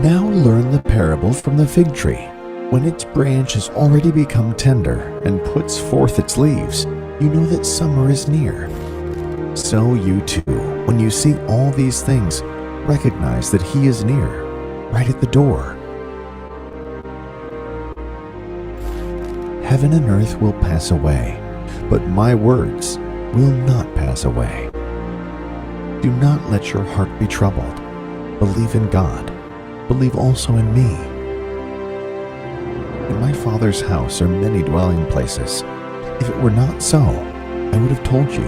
Now learn the parable from the fig tree. When its branch has already become tender and puts forth its leaves, you know that summer is near. So you too, when you see all these things, recognize that he is near, right at the door. Heaven and earth will pass away, but my words will not pass away. Do not let your heart be troubled. Believe in God. Believe also in me. In my Father's house are many dwelling places. If it were not so, I would have told you,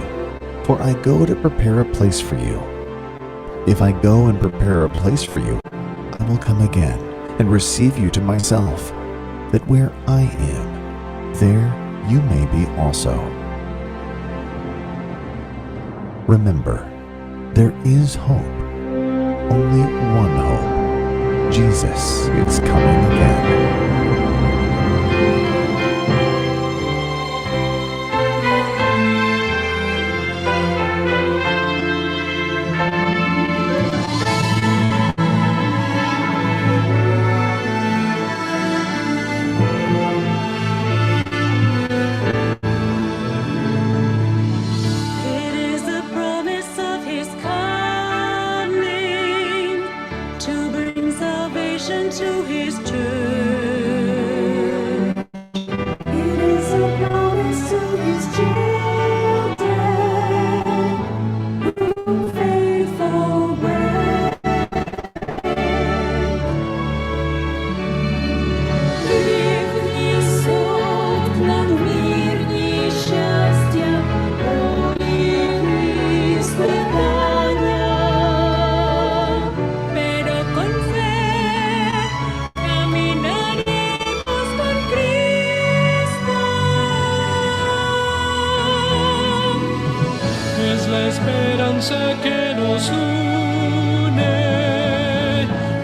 for I go to prepare a place for you. If I go and prepare a place for you, I will come again and receive you to myself, that where I am, there you may be also. Remember, there is hope, only one hope. Jesus is coming again. It is the promise of his coming to bring salvation to his church. It is a promise to his children whom faith obey. Их несет к нам в мир несчастья, боль и страдания. Pero con fe caminaremos con Cristo. Es la esperanza que nos une,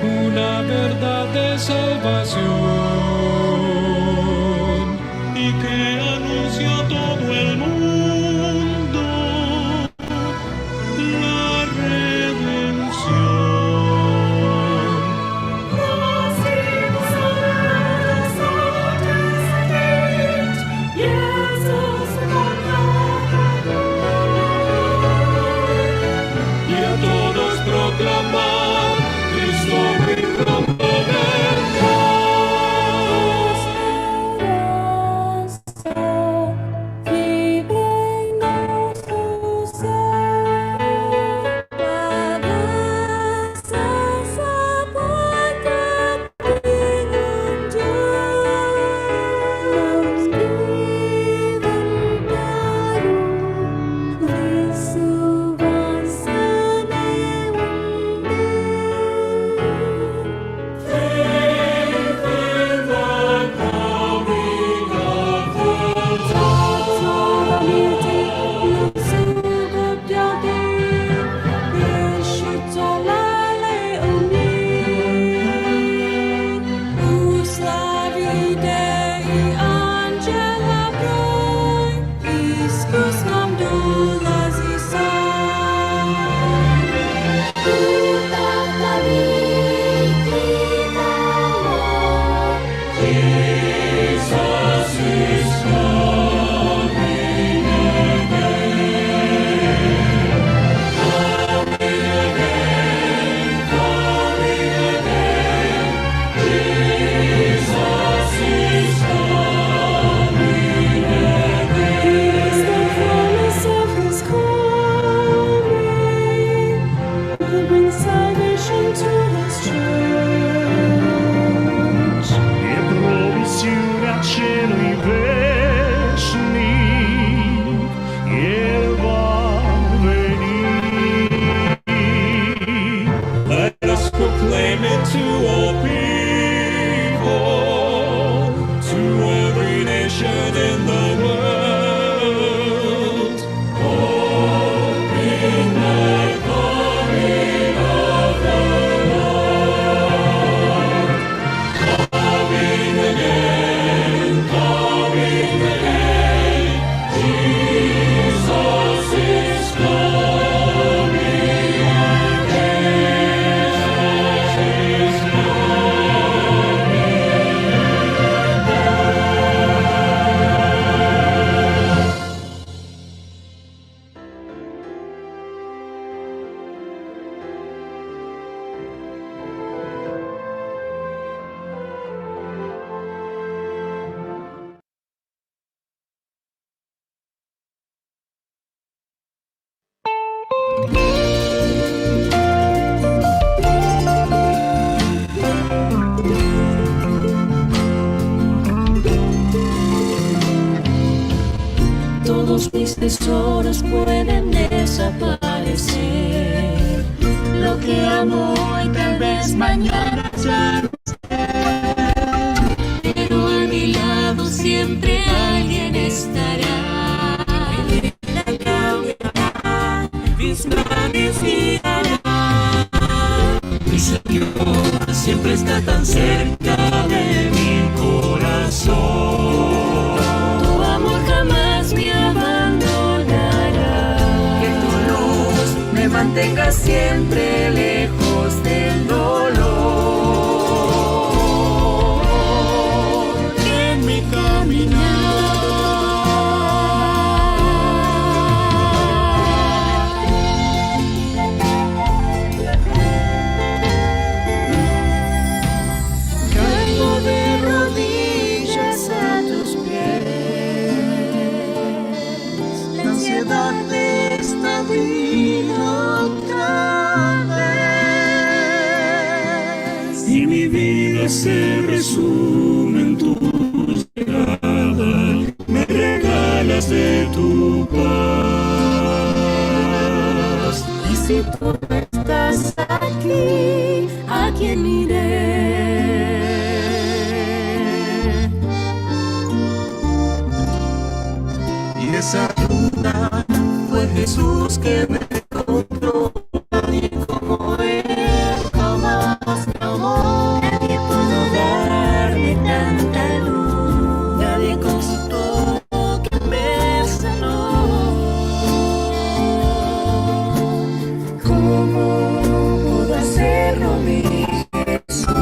una verdad de salvación y que anuncia a todo el mundo la redención. Y a todos proclamar, Cristo muy pronto vendrá. Todos mis tesoros pueden desaparecer. Lo que amo hoy tal vez mañana ya no esté. Pero a mi lado siempre alguien estará. Mi vida cambiará, mis planes girarán. Mi Señor siempre está tan cerca de mi corazón. Tu amor jamás me abandonará. Que tu luz me mantenga siempre lejos del dolor. En mi caminar. Caigo de rodillas a tus pies. La ansiedad de esta vida otra vez. Y mi vida se resume en tu llegada. Me regalas de tu paz. Y si tú no estás aquí, ¿a quién iré? Y esa luna fue Jesús que me encontró. Nadie como él jamás me amó. Nadie pudo darme tanta luz. Nadie con su toque me sanó. ¿Cómo pudo hacerlo mi Jesús?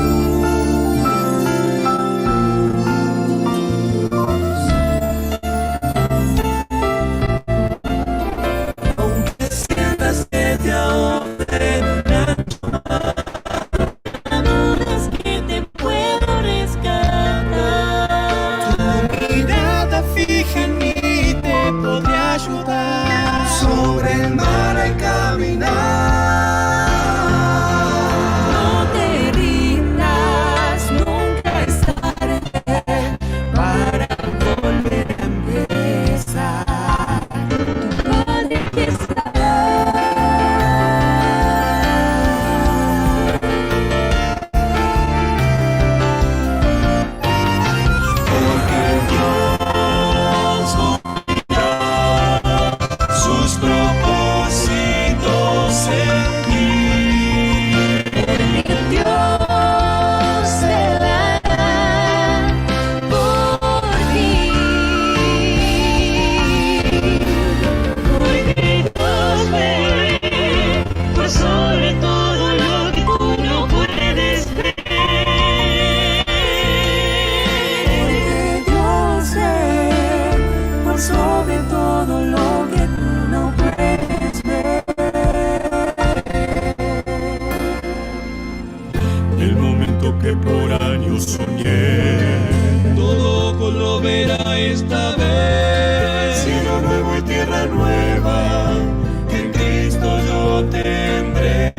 Aunque sientas que te ahogue en Dudas que te puedo rescatar. Tu mirada fija en mí te podré ayudar. Sobre el mar al caminar. No te rindas, nunca es tarde Para volver a empezar. Tu Padre que está. Porque Dios cumplirá sus propósitos en ti. Porque Dios se dará por ti. Porque Dios ve por sobre todo lo que tú no puedes ver. Porque Dios ve por sobre todo lo que tú no puedes ver. El momento que por años soñé, todo ojo lo verá esta vez. Cielo nuevo y tierra nueva, que en Cristo yo tendré.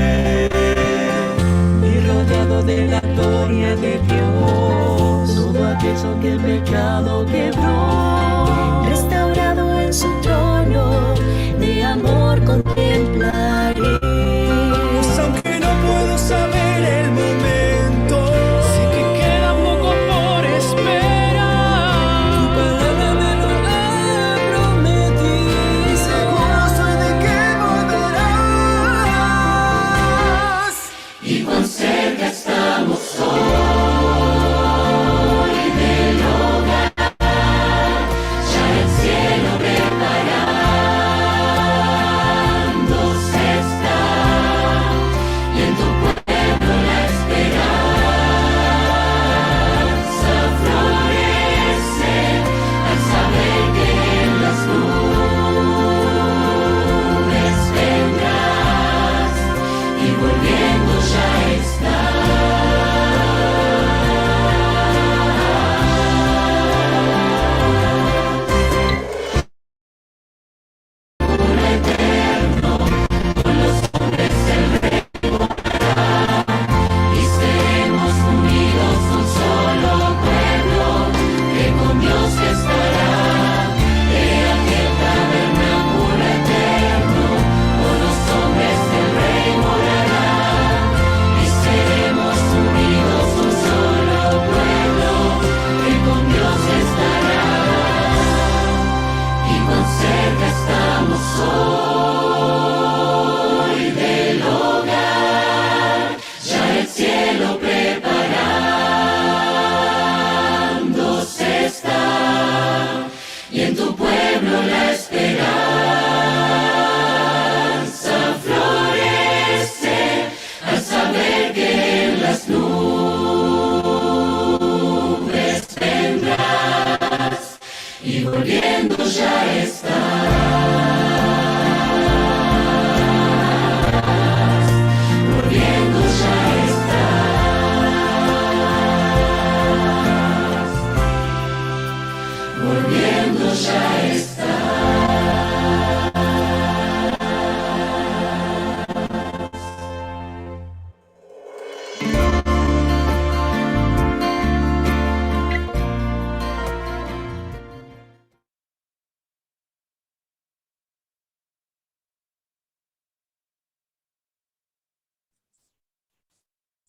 Y rodeado de la gloria de Dios, todo aquello que el pecado quebró, restaurado en su trono, de amor contemplaré. Pues aunque no puedo saber el momento, Sé que queda poco por esperar. Tu palabra me lo ha prometido. Y seguro soy de que volverás. Y cuán cerca estamos hoy del hogar, ya el cielo preparándose.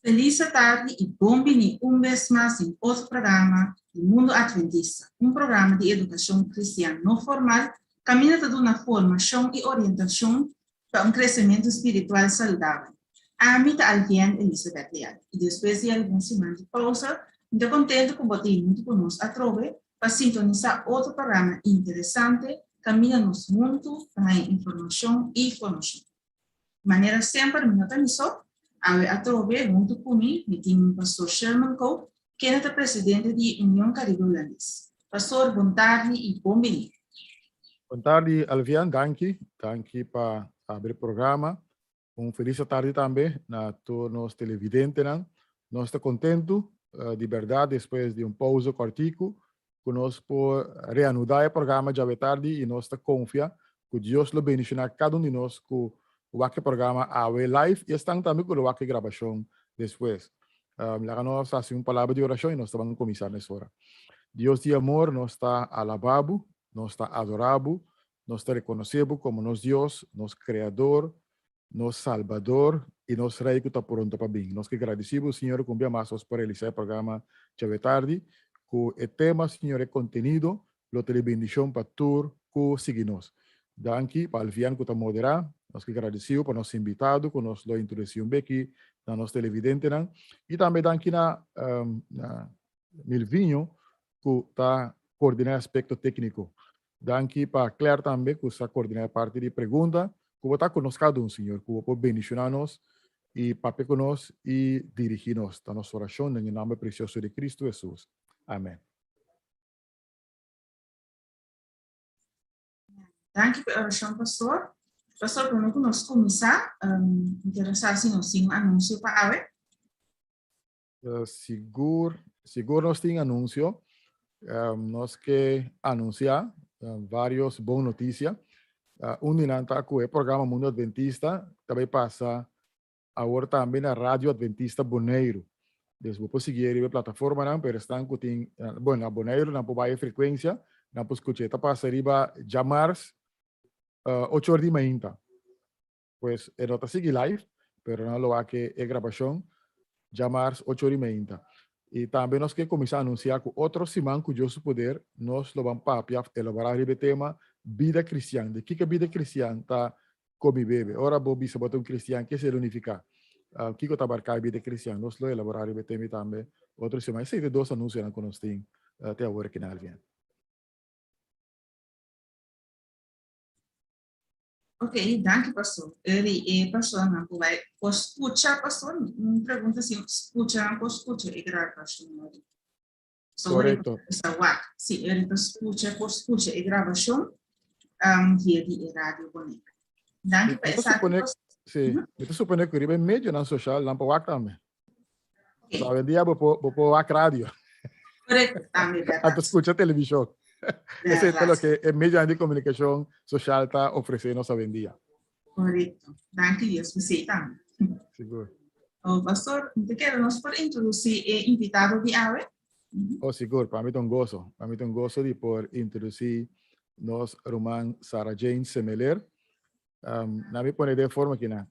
Felis atardi y bon bini un bes mas den otro programa di Mundo Adventista, un programa di educacion cristian no formal caminda ta duna formacion y orientacion pa un crecemento spiritual saludabel. Ami ta Alvienne Elizabeth Leal y despues di algun siman di pausa mi ta contento cu bo ta hunto cu nos atrobe pa sintonisa otro programa interesante caminda nos hunto ta haña informacion y formacion. Manera semper mi no ta mi so, awe atrobe huntu ku mi, mi tin Pastor Sherman Koop, kende ta presidente di Union Caribe Hulandes. Pastor, bon tardi i bon bini. Bon tardi Alvian, danki, danki pa abri programa. Un felis atardi tambe na tur nos televidentenan. Nos ta kontentu di bèrdat despues di un pousa kòrtiku ku nos por reanudá e programa djawe tardi i nos ta konfia ku Dios lo bendishoná kada un di nos ku wak e programa awe live i esnan tambe ku lo wak e grabashon despues. Laga nos hasi un palabra di orashon i nos ta ban kuminsá mesora. Dios di amor, nos ta alabá bo, nos ta adorá bo, nos ta rekonosé bo komo nos Dios, nos Kreador, nos Salbador i nos Rei ku ta pronto pa bin. Nos ke gradisí bo, Señor, ku un bia mas nos por realisá e programa djawe tardi, ku e tema, Señor, e kontenido lo ta di bendishon pa tur ku sigui nos. Danki pa Alvian ku ta moderá. Nos ke gradisí bo pa nos invitado ku nos lo introdusí un beki na nos televidentenan. I tambe danki na na Milvinho ku ta koordiná e aspekto tékniko. Danki pa Claire tambe ku sa koordiná e parti di pregunta. Ku bo ta ku nos kada un, Señor. Ku bo por bendishoná nos i papia ku nos i dirigí nos. Ta nos orashon den e nòmber presioso di Kristu Hesus. Amèn. Danki pa e orashon, pastor. Pastor, promé ku nos kuminsá, mi kier sa si nos tin un anunsio pa awe. Sigur, sigur nos tin anuncio. Nos ke anuncia varios bon noticia. Un di nan ta ku e programa Mundo Adventista ta bai pasa awor tambe na Radio Adventista Boneiru. Dus bo por sigui riba e plataformanan, pero esnan ku tin, bueno, na Boneiru nan por bai e frekuensia, nan por skucha. E ta pasa riba djamars ocho or di mainta. Pues e no ta sigui live, pero nan lo wak e grabashon djamars ocho ora i meinta. I tambe nos ke kuminsá anunsiá ku otro siman ku Dios su poder nos lo ban papia òf elaborá riba e tema bida kristian. Di kiko bida kristian ta komi bebe? Ora bo bisa bo ta un kristian, ke esei lo nifiká? Kiko ta abarká e bida kristian? Nos lo elaborá riba e tema ei tambe otro siman. Esei ta e dos anunsionan ku nos tin te awor aki na Alvien. Ok, danki pastor. Eri e personanan ku bai por skucha pastor, un pregunta si skucha nan por skucha e grabashon ori. So ori Correcto. sa wak. Si eri ta skucha por skucha e grabashon um, via di e radio Bonaire. Danki Mi pa ta esaki supone, pastor. sí, mi ta supone ku riba e medionan social nan por wak tambe. Ok. So awendia bo por bo por wak radio. Correcto, tambe Anto berdad. skucha televishon. Esei ta Berdad. loke e medionan di komunikashon social ta ofresé nos awendia. Correcto. Danki Dios pa esei tambe. Sigur. Oh, pastor, mi ta kere nos por introdusí e invitado di awe? Oh, sigur. Pa mi ta un goso. Pa mi ta un goso di por introdusí nos ruman Sarah Jane Semeler. Na mi pone den forma aki nan.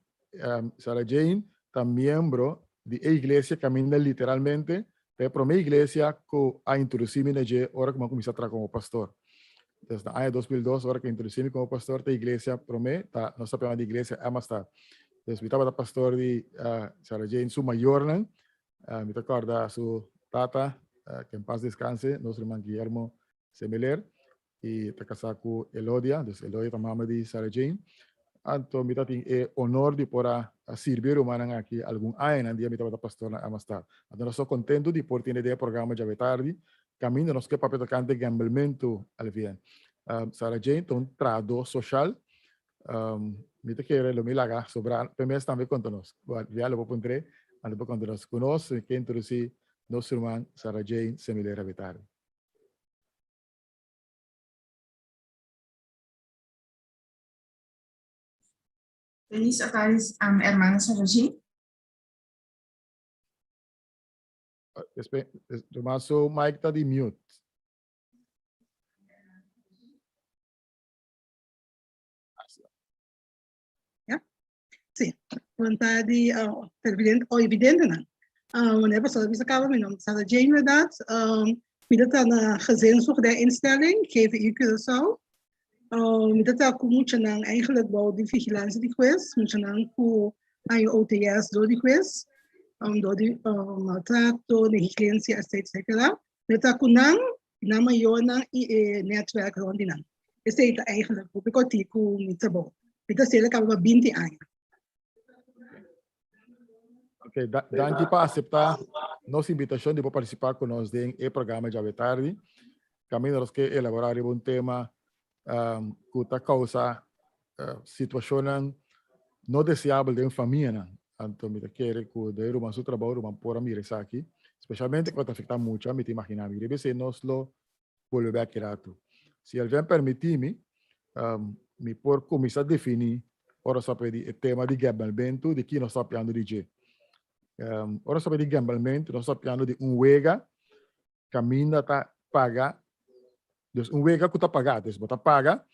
Sarah Jane ta miembro di e iglesia kaminda literalmente ta e prome iglesia ku a introdusí mi na dje ora ku mi a kuminsá traha komo pastor. Entonces na aña 2002 ora ku a introdusí mi komo pastor ta e iglesia prome ta nos ta p'e di iglesia Amistad. Entonces mi tabata pastor di Sarah Jane su mayornan. Mi ta kòrda su tata, ke en paz descanse, nos ruman Guillermo Semeler. I ta kasá ku Elodia, dus Elodia ta mama di Sarah Jane. Anto mi ta tin e honor di por a sirbi e rumannan aki algun añanan dia mi tabata pastor na Amistad. Anto nos ta kontentu di por tene den e programa djawe tardi, kaminda nos ke papia tokante gambelmentu alvien. Sarah Jane ta un trahadó soshal. Mi ta kere lo mi laga sobrá p'e mes tambe konta nos. Ya lo por puntr'é, anto por konta nos. Ku nos ke introdusí nos ruman Sarah Jane Semilera awe tardi. Feliz atardi, hermana Sarah-Jean. Ruman su mic ta di mute. Ja? Sí. Bon tardi, televidente, o evidentenan. Meneer Pastor bisa kaba, mi nomber ta Sara Jane Wedat. Mi ta traha na Gezinsvoogdijinstelling, GVI Curaçao. Mi ta traha ku muchanan eigenlijk bou di vigilansia di hues, muchanan ku haña OTS dor di hues, dor di maltrato, negligensia, etcetera, etcetera. Mi ta traha ku nan, nan mayornan i e netwerk rond di nan. Esei ta eigenlijk hopi kòrti ku mi trabou. Mi ta hasiel kaba pa binti aña. Ok, da danki pa acepta nos invitacion di por participa cu nos den e programa djawe tardi. Caminda nos ke elabora riba un tema um, cu ta causa uh, situacionnan no deseabel den famianan. Anto mi ta kere cu den ruman su trabou ruman por a mira esaki, specialmente cu ta afecta mucha, mi ta imagina mi. Riba esey nos lo bolbe bek ki ratu. Si Elvin permití mi, mi por kuminsá definí ora nos papia di e tema di gèmbelmentu, di ki nos ta papiando di dje. Ora nos papia di gèmbelmentu, nos ta papiando di un wega kaminda ta paga, dus un wega ku ta pagá, dus bo ta paga,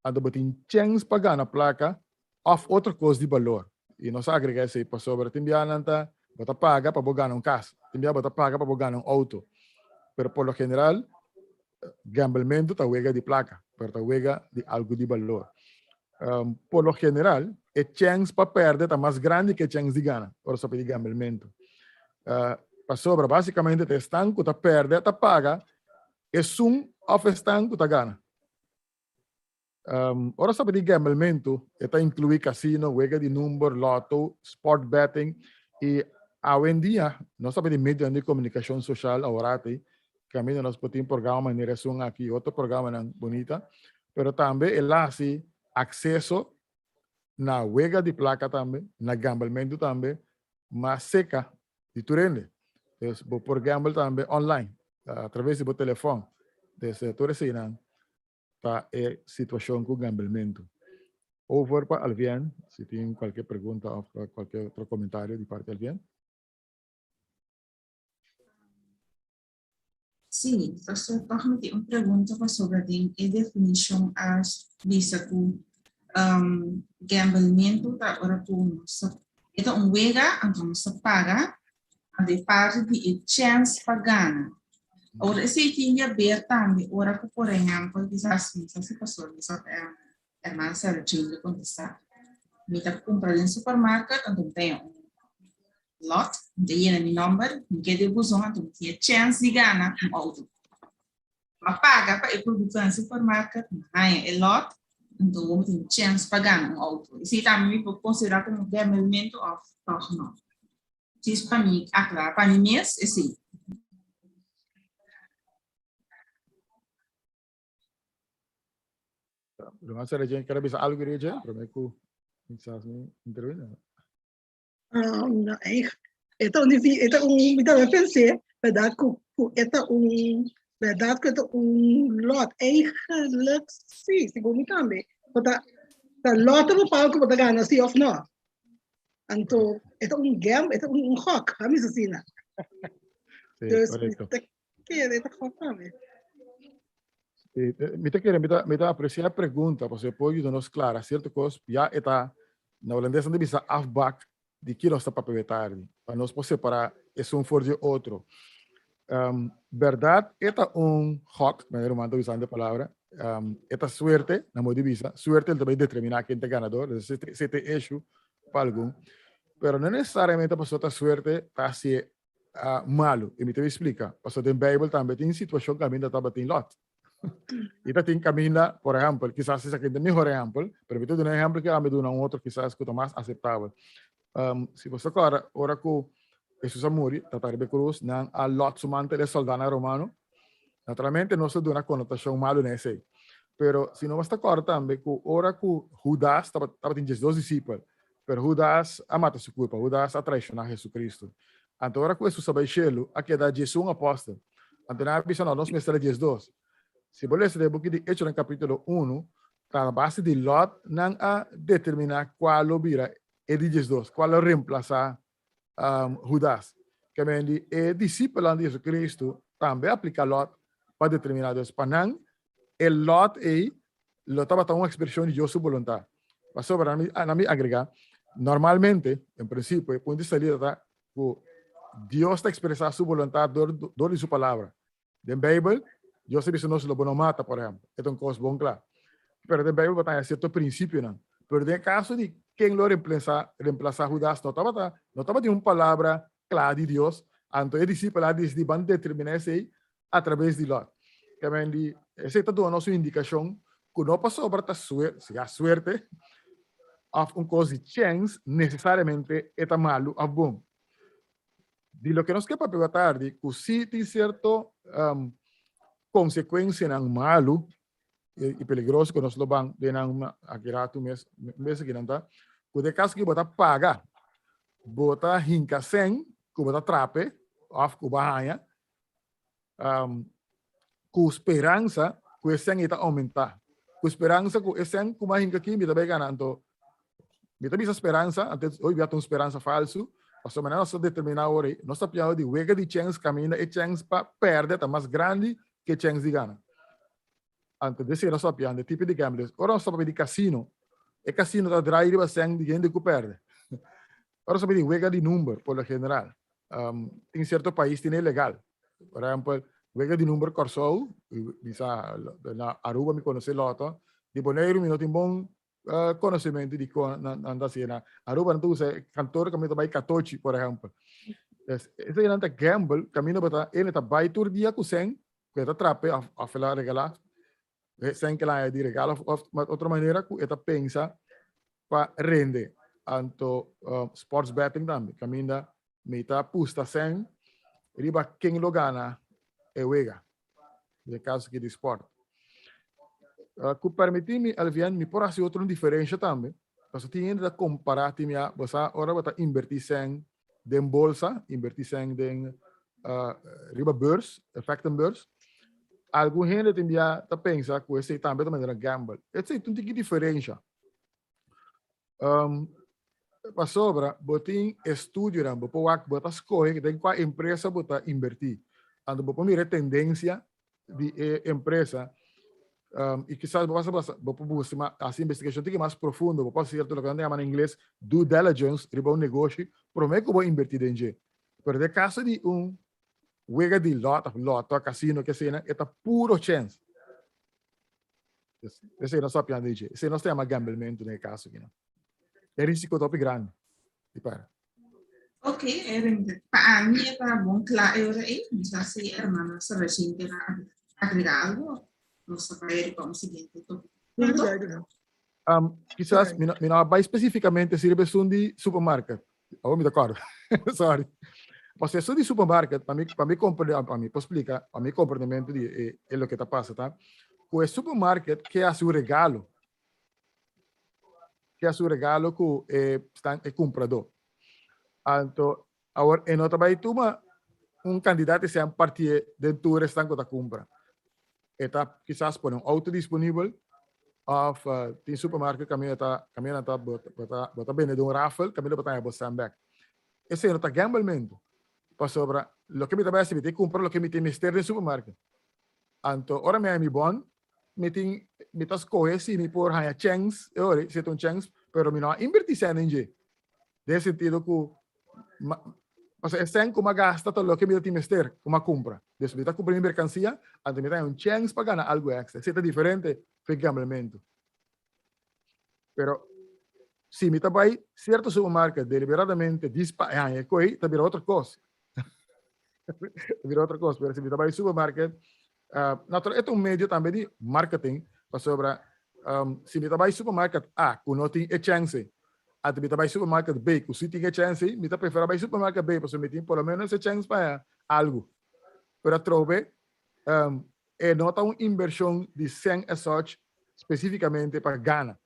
anto bo tin chèns pa gana plaka òf otro kos di balor. I nos a agregá esei pasobra tin biaha nan ta bo ta paga pa bo gana un kas, tin biaha bo ta paga pa bo gana un outo. Pero por lo general gamblementu ta wega di plaka, pero ta wega di algu di balor. Por lo general e chèns pa pèrdè ta mas grandi ku e chèns di gana ora sa pidi gamblementu. Pasobra basikamente ta esnan ku ta pèrdè ta paga esun òf esnan ku ta gana. Ora sa di gamblementu, e ta inkluí kasino, wega di number, lotto, sport betting i awendia nos ta di medionan di komunikashon soshal aworati kaminda nos por tin programa manera esun aki i otro programanan bunita, pero tambe e la hasi akseso na wega di plaka tambe, na gamblementu tambe mas seka di tur hende. Dus bo por gamble tambe online atraves di bo telefòn. Dus tur eseinan ta e situacion cu gambelmento. Over pa Alvien, si tin cualkier pregunta of cualkier otro comentario di parti Alvien. Sí, pastor, toch mi tin un pregunta pasobra den e definicion a bisa cu um, gambelmento ta ora cu nos ta, e ta un wega, anto nos ta paga Anto e parti di e chèns pa gana. Ora esei tin di haber tambe ora ku por ehèmpel kisas mi sa si pastor mi sa hermana Sarah Jane lo kontestá. Mi ta kumpra den supermarket anto mi ta haña un lot, mi ta yena mi nòmber, mi ke di e buzon anto mi tin e chèns di gana un outo. Mi a paga pa e produkto na supermarket, mi haña e lot, anto mi tin chèns pa gana un outo. Esei tambe mi por konsiderá komo gambelmentu òf tòg no? Djis pa mi aklará pa mi mes esei. Ruman Sarah Jane ker a bisa algu riba dje promé ku kisas mi intervini? No, eigenlijk, e ta un difi, e ta un, mi tambe pensé, verdad, ku, ku e ta un, verdad ku e ta un lot. Eigenlijk, sí, segun mi tambe. Bo ta, ta loto bepaal ku bo ta gana, sí of no. Anto, e ta un gam, e ta un, un gok, a mi asina. Sí, Dus, correcto. mi ta kere, e ta gok tambe. Sí, mi ta kere, mi ta, mi ta aprecia e pregunta, pasobra e por yuda nos clara cierto cos, ya e ta, na holandes nan ta bisa afbak di ki nos ta papia tardi, pa nos por separa esun for di e otro. Um, berdad, e ta un gok, manera ruman ta usando e palabra, um, e ta suerte, na modo di bisa, suerte ta bay determina ken ta ganador, dus esei ta e issue pa algun, pero no necesariamente pasobra ta suerte ta hacié malu. I mi ta splika, pasobra den Bijbel tambe tin situashon kaminda tabatin lòt. I ta tin kaminda, por ehèmpel, kisas esaki ta mihor ehèmpel, pero mi ta duna un ehèmpel ku ami duna un otro kisas ku ta mas aseptabel. Si bo ta kòrda, ora ku Hesus a muri, ta riba e krus, nan a lòt su mantel e sòldánan romano. Naturalmente nos ta duna konotashon malu na esei. Pero si nos ta kòrda tambe ku ora ku Hudas tabatin diesdos disipel, Pero Hudas a mata su kurpa, Hudas a traishoná Hesukristu. Anto ora ku Hesus a bai shelu, a keda diesun apòstel. Anto nan a bisa, No, nos mester a diesdos. Si bo lesa den e buki di Echonan kapítulo unu, ta a base di lòt nan a determiná kua lo bira e di diesdos, kua lo remplasá Hudas. Kemendi e disipelnan di Hesukristu tambe a apliká lòt pa determiná. Dus pa nan e lòt ei lo tabata un ekspreshon di Dios su boluntat. Pasobra, nan mi agregá, normalmente, en prinsipio, e punto di salida ta ku Dios ta ekspresá su boluntat dor di su palabra. Den Beibel, Dios ta bisa nos lo bo no mata, por ehèmpel. E ta un kos bon kla. Pero den Beibel bo ta haña sierto prinsipionan. Pero den e kaso di ken lo remplasá Hudas no tabata no tabatin un palabra kla di Dios, anto e disipelnan a disidí ban determiná esei atrabes di lòt. Kèmen di esei ta duna nos un indikashon ku no pasobra ta ya suerte òf un kos di chèns nesesariamente e ta malu òf bon. Di loke nos ke papia tardi ku si tin sierto konsekuensianan malu i peligroso ku nos lo ban den nan aki ratu mes mes aki nan ta ku den kaso ku bo ta paga bo ta hinka sèn ku bo ta trape òf ku bo a haña ku speransa ku e sèn ei ta oumentá, ku speransa ku e sèn ku mi a hinka aki mi ta bai gana. Anto mi ta bisa speransa, anto hopi bia ta un speransa falsu, pasobra manera nos ta determiná awor ei, nos ta piaba di wega di chèns kaminda e chèns pa pèrdè ta mas grandi ku e chèns di gana. Anto di esei nos ta papiando, e tipo di gamblers. Ora nos ta papia di kasino, e kasino ta drai riba sèn di hende ku pèrdè. Ora nos ta papia di wega di number, por lo general, tin sierto pais tin e legal. Por ehempel, wega di number Kòrsou, mi sa na Aruba mi konosé lòtò, di Boneiru mi no tin bon konosementu di kon nan ta hasi. Na Aruba nan ta usa e kantor kaminda ta bai katochi, por ehempel. Esei nan ta gamble kaminda bo ta, ene ta bai tur dia ku sèn ku e ta trape òf el a regalá sèn ku el a haña di regalo òf otro manera ku e ta pensa pa rende. Anto sports betting tambe kaminda mi ta pusta sèn riba ken lo gana e wega, den e kaso aki di sport. Ku permití mi Alvien mi por hasi otro un diferensha tambe, pasobra tin hende ta kompará tin mi a bo sa ora bo ta inbertí sèn den bolsa, invertí sèn den riba beurs, effectenbeurs. Algun hende tin bia ta pensa ku esei tambe ta manera gamble. Esei ta un tiki diferensha. Pasobra bo tin estudionan, bo por wak, bo ta skohe den kua empresa bo ta invertí. Anto bo por mira e tendensia di e empresa y kisas bo pasa pasa bo por busca mas haci investigacion tiki mas profundo bo por haci cierto loke nan ta yama na ingles due diligence riba un negoshi prome cu bo inverti den dje pero den caso di un wega di lot of loto casino ke asina e ta puro chance esey nos ta papiando di dje esey nos ta yama gamblemento den e caso aki nan e risico ta hopi grandi di para. Ok, Erwin, pa ami e ta bon kla e ora ei. Mi sa si hermana Sarah-Jane kier a agrega algo. Nos ta bai riba un siguiente tópiko. Punto. Kisas mi no, mi no a bai spesífikamente sirbi esun di supermarket. Awor mi ta kòrda. Sorry. Pasobra esun di supermarket, pa mi, pa mi komprende, pa mi por splika, pa mi komprendementu di e, e loke ta pasa ta, ku e supermarket ke hasi un regalo. Ke hasi un regalo ku e stan e kumpradó. Anto awor e no ta bai tuma un kantidat di sèn partié den tur esnan ku ta kumpra. E ta kisas pone un outo disponibel òf tin supermarket kaminda ta kaminda nan ta bo ta bo ta bende den un rafel kaminda bo ta haña bo sèn bèk. Esei no ta gamblementu pasobra loke mi ta bai hasi mi ta kumpra loke mi tin mester den supermarket. Anto ora mi haña mi bòn mi tin mi ta skohe si mi por haña chèns e ora si e ta un chèns pero mi no a invertí sèn den dje den e sentido ku pasobra e sèn ku mi a gasta ta loke mi ta tin mester ku mi a kumpra dus mi ta kumpra mi merkansia anto mi ta haña un chèns pa gana algu èkstra esei ta diferente for e gamblementu pero si mi ta bai sierto supermarket deliberadamente dis pa e haña e koe ta bira otro kos ta bira otro kos pero si mi ta bai supermarket Natural e ta un medio tambe di marketing pasobra si mi ta bai supermarket A ku no tin e chènse anto mi ta bai supermarket B ku si tin e chènse mi ta prefera bai supermarket B pasobra mi tin por lo menos e chèns pa haña algu. Pero atrobe e no ta un invershon di sèn esoch spesifikamente pa gana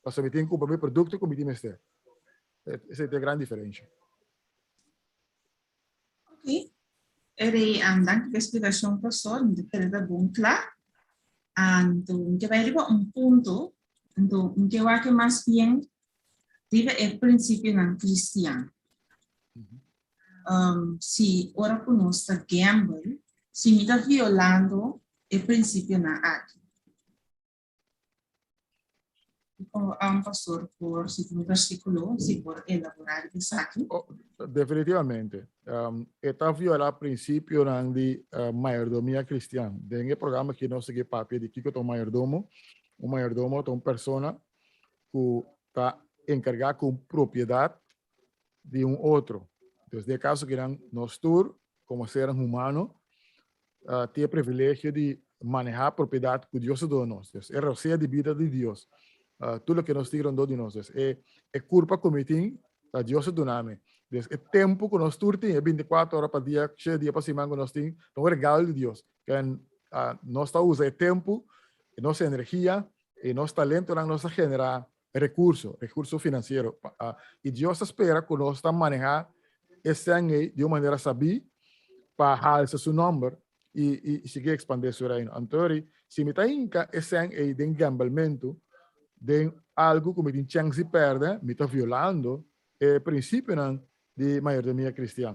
pasobra mi tin ku kumpra mi produkto ku mi tin mester. Esei ta e gran diferensha. Ok. Erei, danki pa e splikashon, pastor. Mi ta kere ta bon kla. Anto, mi ke bai riba un punto, anto mi ke wak mas bien riba e prinsipionan kristian. Si ora ku nos ta gamble, si mi ta violando e prinsipionan aki. Um, pastor, por si tin un versículo, si por elaborar esaki. Oh, definitivamente. Um, e ta viola principionan di uh, mayordomia cristian. Den e programa aki nos sigui papia di kiko ta un mayordomo. Un mayordomo ta un persona ku ta enkargá ku un propiedat di un otro. Dus den e kaso kinan nos tur komo sernan humano uh, tin e privilegio di manehá propiedat ku Dios a duna nos. Dus e rosea di bida di Dios. Uh, tur loke nos tin rondó di nos. Dus e, e kurpa ku mi tin, ta Dios a duna mi. Dus e tempu ku nos tur tin, e 24 ora pa dia, 7 dia pa siman ku nos tin, ta un regalo di Dios. Ken uh, nos ta usa e tempu, e nos energia, e nos talentonan nos ta generá rekurso, rekurso finansiero. Uh, i Dios ta spera ku nos ta manehá e sèn ei di un manera sabí pa halsa su nòmber i, i sigui ekspandé su reino. Anto ri, si mi ta hinka e sèn ei den gambelmentu, den algu ku mi tin chèns di pèrdè, mi ta violando e prinsipionan di mayordomia kristian.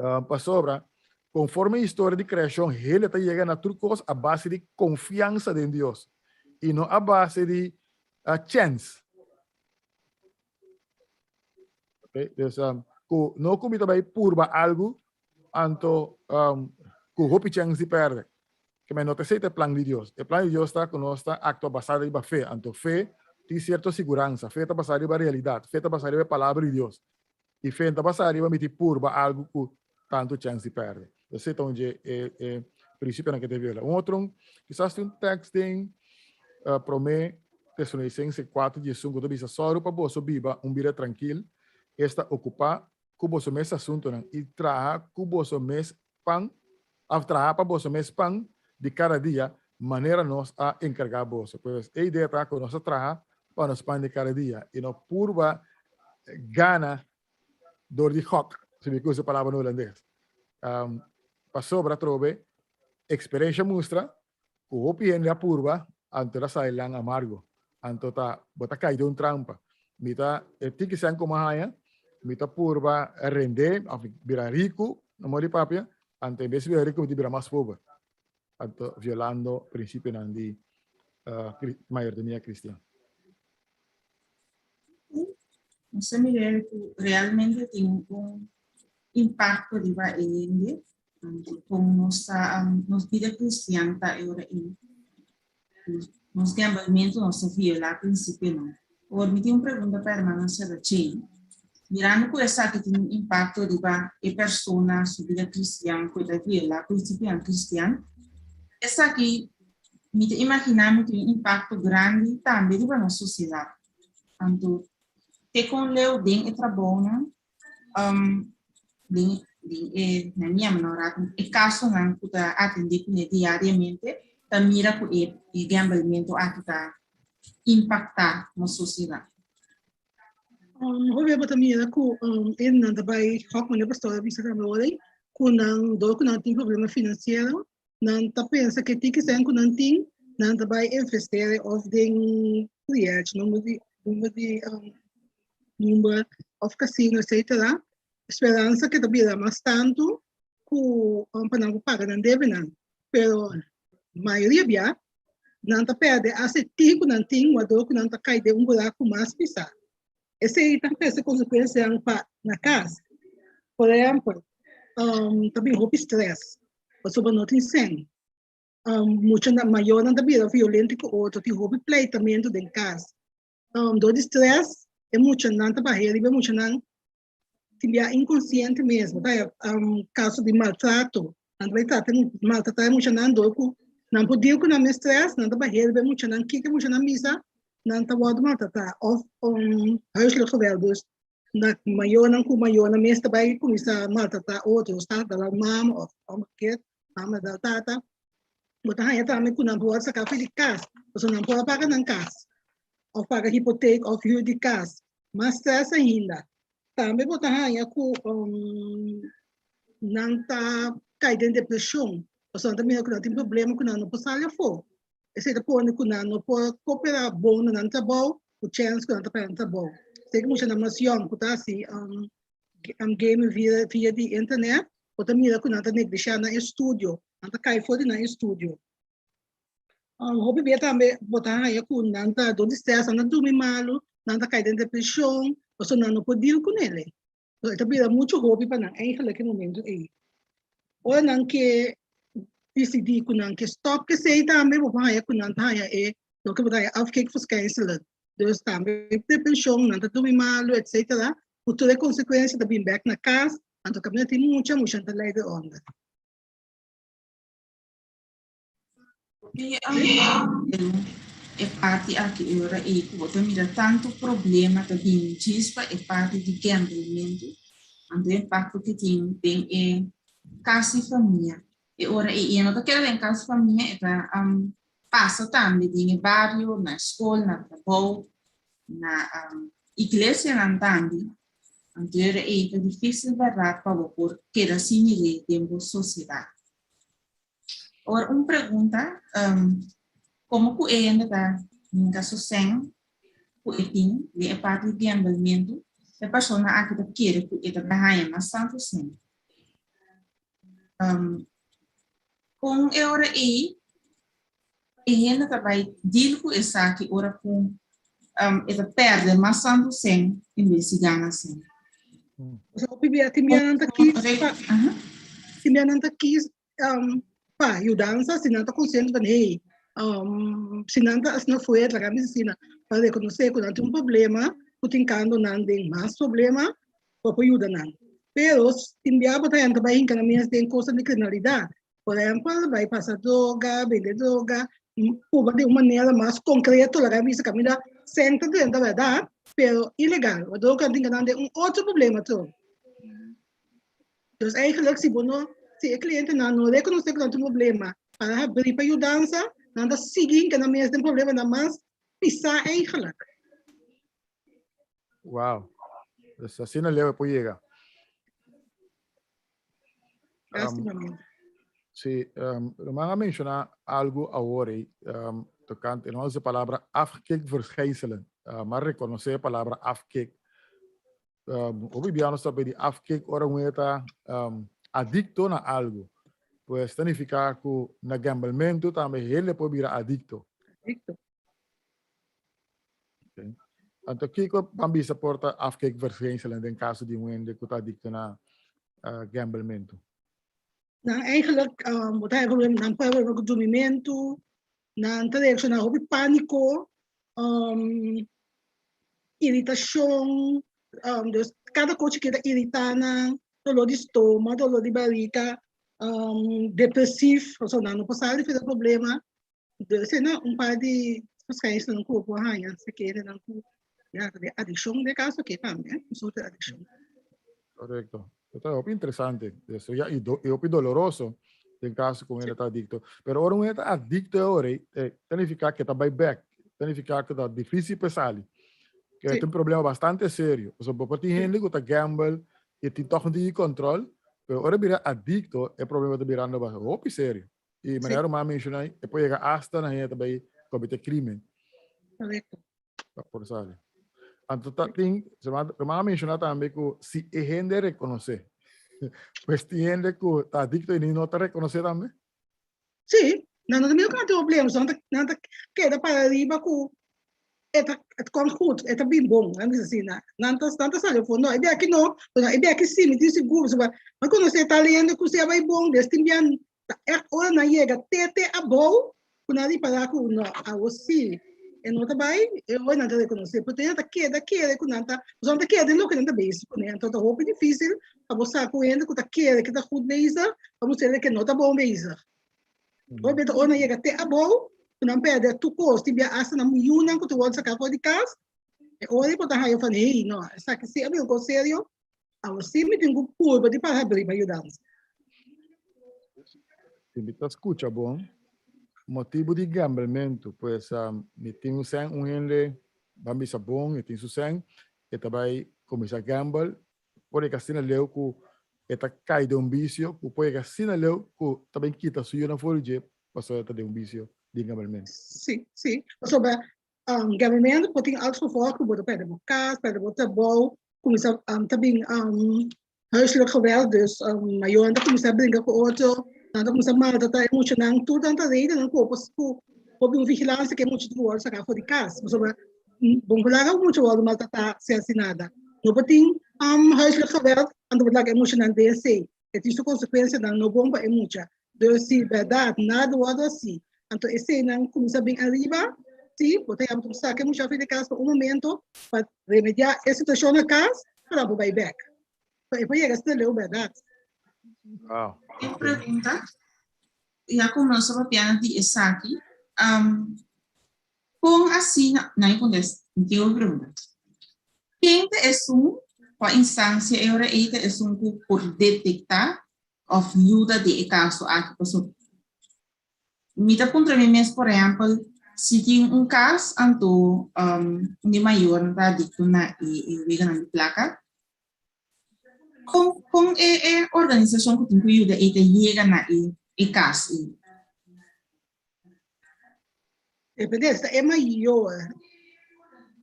Uh, pasobra, konforme historia di kreashon, hende ta yega na tur kos a base di konfiansa den Dios i no a base di uh, chèns. Okay? Dus, um, ku no ku mi ta bai purba algu, anto um, ku hopi chèns di pèrdè. Ke men no ta esei ta e plan di Dios. E plan di Dios ta ku nos ta aktua basá riba fe. Anto fe tin sierto siguransa. Fe ta basá riba realidat. Fe ta basá riba e Palabra di Dios. I fe no ta basá riba mi tin purba algu ku tantu chèns di pèrdè. Esei ta un dje e e prinsipionan ke ta viola. Un otro, kisas tin un tèks den Promé Tesalonisense 4 diesun ku ta bisa, Sòru pa boso biba un bida trankil, esta okupá ku boso mes asuntunan i traha ku boso mes pan, òf traha pa boso mes pan di kada dia, manera nos a enkargá boso. Pues, e idea ta ku nos ta traha pa nos pan di kada dia i no purba gana dor di gòk, si mi ke usa e palabra na hulandes. Pasobra atrobe eksperensha mustra ku hopi hende a purba anto el a sali lan amargo. Anto ta bo ta kai den un trampa. Mi ta e tiki sèn ku mi a haña, mi ta purba rendé òf bira riku, na modo di papia, anto en bes di bira riku mi ta bira mas pober. Anto violando prinsipionan di mayordomia kristian. Nos ta mira ku realmente tin un impakto riba e hende, kon nos ta nos bida kristian ta e ora ei. Nos gambelmentu nos ta violá prinsipionan. Awor mi tin un pregunta pa hermana Sarah Jane. Mirando ku esaki tin un impakto riba e persona su bida kristian ku e ta violá prinsipionan kristian, esaki mi ta imaginá mi tin un impakto grandi tambe riba nos sosiedat. Anto te kon leu den e trabounan den den e nan yama no rato e kasonan ku ta atendé kuné diariamente ta mira ku e e gambelmentu aki ta impaktá nos sosiedat. Um, hopi bo ta mira ku um, e nan ta bai gok manera pastor a bisa tambe ora ei, ku nan dor ku nan tin problema finansiero, nan ta pensa ke tiki sen ku nan tin, nan ta bai investeer of den project, number di, number di um, number of casino, etcetera. Speransa ke ta bira mas tantu ku um, pa nan por paga nan debenan. Pero mayoria bia nan ta perde hasta e tin ku nan tin, wador ku nan ta kai den un buraku mas pisá. Esei ta trese konsekuensianan pa na kas. Por ehèmpel, um, ta bin hopi strès, pasobra no tin sèn. Um, muchanan, mayornan ta bira violento ku otro, tin hopi pleitamentu den kas. Um, dor di strès, e muchanan ta bah'é riba e muchanan tin bia inkonsiente mes. Bo ta haya um, kaso di maltrato. Nan ta bai trata maltratá e muchanan dor ku nan por deal ku nan mes strès, nan ta bai hel be muchanan, kiko e muchanan bisa, nan ta wòrdu maltratá òf um huiselijk geweld. Dus na mayornan ku mayornan mes ta bai kuminsá maltratá otro, tata dal mama òf omgekeerd, mama dal tata. Bo ta haña tambe ku nan por wòrdu saká for di kas, pasobra nan por a paga nan kas òf paga hipotek òf hür di kas. Mas strès ainda. Tambe bo ta haña ku um, nan ta kai den depreshon, pasobra nan ta mira ku nan tin problema ku nan no por sali afó. Esei ta pone ku nan no por kooperá bon na nan trabou, ku chèns ku nan ta pèrdè nan trabou. Esei ku muchanan mas yòn ku ta hasi um, gaming via, via di internet, bo ta mira ku nan ta neglishá nan estudio, nan ta kai for di nan estudio. Hopi bia tambe bo ta haña ku nan ta dor di strès, nan ta drumi malu, nan ta kai den depreshon, pasobra nan no por deal kunele. E ta bira muchu hopi pa nan eigenlijk e momento ei. Ora nan ke disidí ku nan ke stòp kesei tambe bo por haña ku nan ta haña e loke bo ta haña afkikverschijnselen. Dus tambe depreshon, nan ta drumi malu etsetera, ku tur e konsekuensia ta bin bèk na kas, anto kaminda tin mucha, mucha ta lei eronder. E e parti aki e ora ei ku bo ta mira tantu problema ta bini djis pa e parti di gamblementu, anto e impakto ku tin den e kas di famia. E ora ei e no ta keda den kas di famia, e ta pasa tambe den e bario, na skol, na trabou, na iglesianan tambe. Anto e ora ei ta difísil bèrdat pa bo por keda sin mir'é den bo sosiedat. Ora un pregunta, um, como cu e hende ta hinca su sen cu e tin den e parti di gamblementu, e persona aki ta kere cu e ta bai haña mas tantu sen. Um, con e ora ei e hende ta bai deal cu esaki ora cu um, e ta perde mas tantu sen en bes di gana sen? Hopi bia tin bia nan ta kies pa tin bia nan ta kies um, pa yudansa si nan ta konsiente van hey, um, si nan ta asina fuerte, laga mi asina, pa rekonosé ku nan tin un problema ku tin kando nan den mas problema, bo por yuda nan. Pero tin bia bo ta hende ta bai hinka nan mes den kosa di kriminalidat. Por ehempel, bai pasa droga, bende droga, prueba di un manera mas konkreto, laga mi bisa kaminda sèn ta drenta bèrdat, pero ilegal. Bo droga tin nan den un otro problema tur. Dus eigenlijk si bo no, si e klientenan no rekonosé ku nan tin un problema, para habrí pa yudansa, nan ta sigui hinka nan mes den problemanan mas pisá eigenlijk. Wow. Dus asina leu e por yega. Lástimamente. Sí, Roman a menciona algo awor ei, tocante, no usa palabra afkikverschijnselen, maar reconoce e palabra afkik. Hopi bia nos ta pedi afkik ora un ta adicto na algo. Pues ta nifica cu na gamblemento tambe hende por bira adicto. Adicto. Okay. Anto kiko ban bisa por ta afkikverschijnselen den caso di un hende cu ta adicto na gamblemento? Nan eigenlijk, bo ta problema, nan problema cu durmimento, nan ta reacciona hopi panico, irritacion, dus cada cos chikito ta irrita nan, dolor di stoma, dolor di barica, depresief, pasobra nan no por sali for e problema. Dus esei un par di verschijnselen ku bo por haña si kere nan ku ya ta den adikshon den kaso aki tambe, un soort di adikshon. Korekto. E ta hopi interesante. Eso ya i do, i hopi doloroso den kaso ku un hende ta adikto. Pero ora un hende ta adikto e ora ei, eh, ta nifiká ke ta bai bèk. Ta nifiká ku ta difísil pa e sali. Ke ta un problema bastante serio. Pasobra bo por tin hende ku ta gamble i tin tòg un tiki kòntròl, pero ora e bira adikto e problema ta birando hopi serio. I manera Román menciona, e por yega hasta na hende ta bay comete crimen. Correcto. Pa por sali. Anto ta tin, Román a menciona tambe cu si e hende reconoce, pues tin hende cu ta adicto y no ta reconoce tambe? Sí, nan no ta mira cu nan tin problema, so nan ta keda para riba cu e ta, het komt goed, e ta bin bon, nan bisa asina. Nan ta, nan ta sali afó, no, e bia aki no, pero e bia aki sí, mi tin sigur, pasobra mi konosé tal hende ku si a bai bon, des tin bia ta ègt ora nan yega te te abou ku nan ripará ku no, awo sí, e no ta bai, e ora nan ta rekonosé, pero tin hende ta keda kere ku nan ta, pasobra nan ta kere den loke nan ta bezig kuné, anto ta hopi difísil pa bo sa ku hende ku ta kere ku ta goed bezig, pa mustra ke no ta bon bezig. Hopi bia ora nan yega te abou, ku nan pèrdè tur kos, tin bia asta nan yunan ku ta wòrdu saká for di kas, e ora ei bo ta haña van, hey, no, esaki sí a bira un kos serio, awor sí mi tin ku purba di para habrí pa yudansa. Si mi ta skucha bon, motibu di gamblementu, pues mi tin un sèn, un hende ban bisa bon, e tin su sèn, e ta bai kuminsá gamble, por yega asina leu ku e ta kai den un bisio ku por yega asina leu ku ta bin kita su yunan for di dje pasobra e ta den un bisio di gamblementu. Sí, sí. Pasobra um, gamblementu por tin als gevolg ku bo ta pèrdè bo kas, pèrdè bo trabou, kuminsá um, ta bin um, huiselijk geweld, dus um, mayornan ta kuminsá bringa ku otro, nan ta kuminsá maltratá e muchanan, tur tanta redennan ku bo por ku. Por bin un vigilansia ku e mucha tin ku wòrdu saká for di kas. Pasobra bon por laga un mucha wòrdu maltratá sin hasi nada. No por tin huiselijk geweld, anto por laga e muchanan den esei. E tin su konsekuensianan no bon pa e mucha. Dus si bèrdat nada wòrdu hasi, anto eseinan kuminsá bin ariba, si, bo ta yama tur saka e mucha for di kas pa un momento pa remediá e situashon na kas, pa nan por bai bèk. Pa e por yega asina leu bèrdat. Wow. Un pregunta, ya ku nos a papia di esaki, kon asina, nan e kontesta, mi tin un pregunta. Ken ta esun, kua instansia e ora ei ta esun ku por detektá òf yuda den e kaso aki? Pasobra mi ta puntra mi mes, por ehèmpel, si tin un kas anto un di mayornan ta adikto na e weganan di plaka, Kon kon e e organisashon ku tin ku yuda ei ta yega na e e kas ei? Depende, si ta e mayor.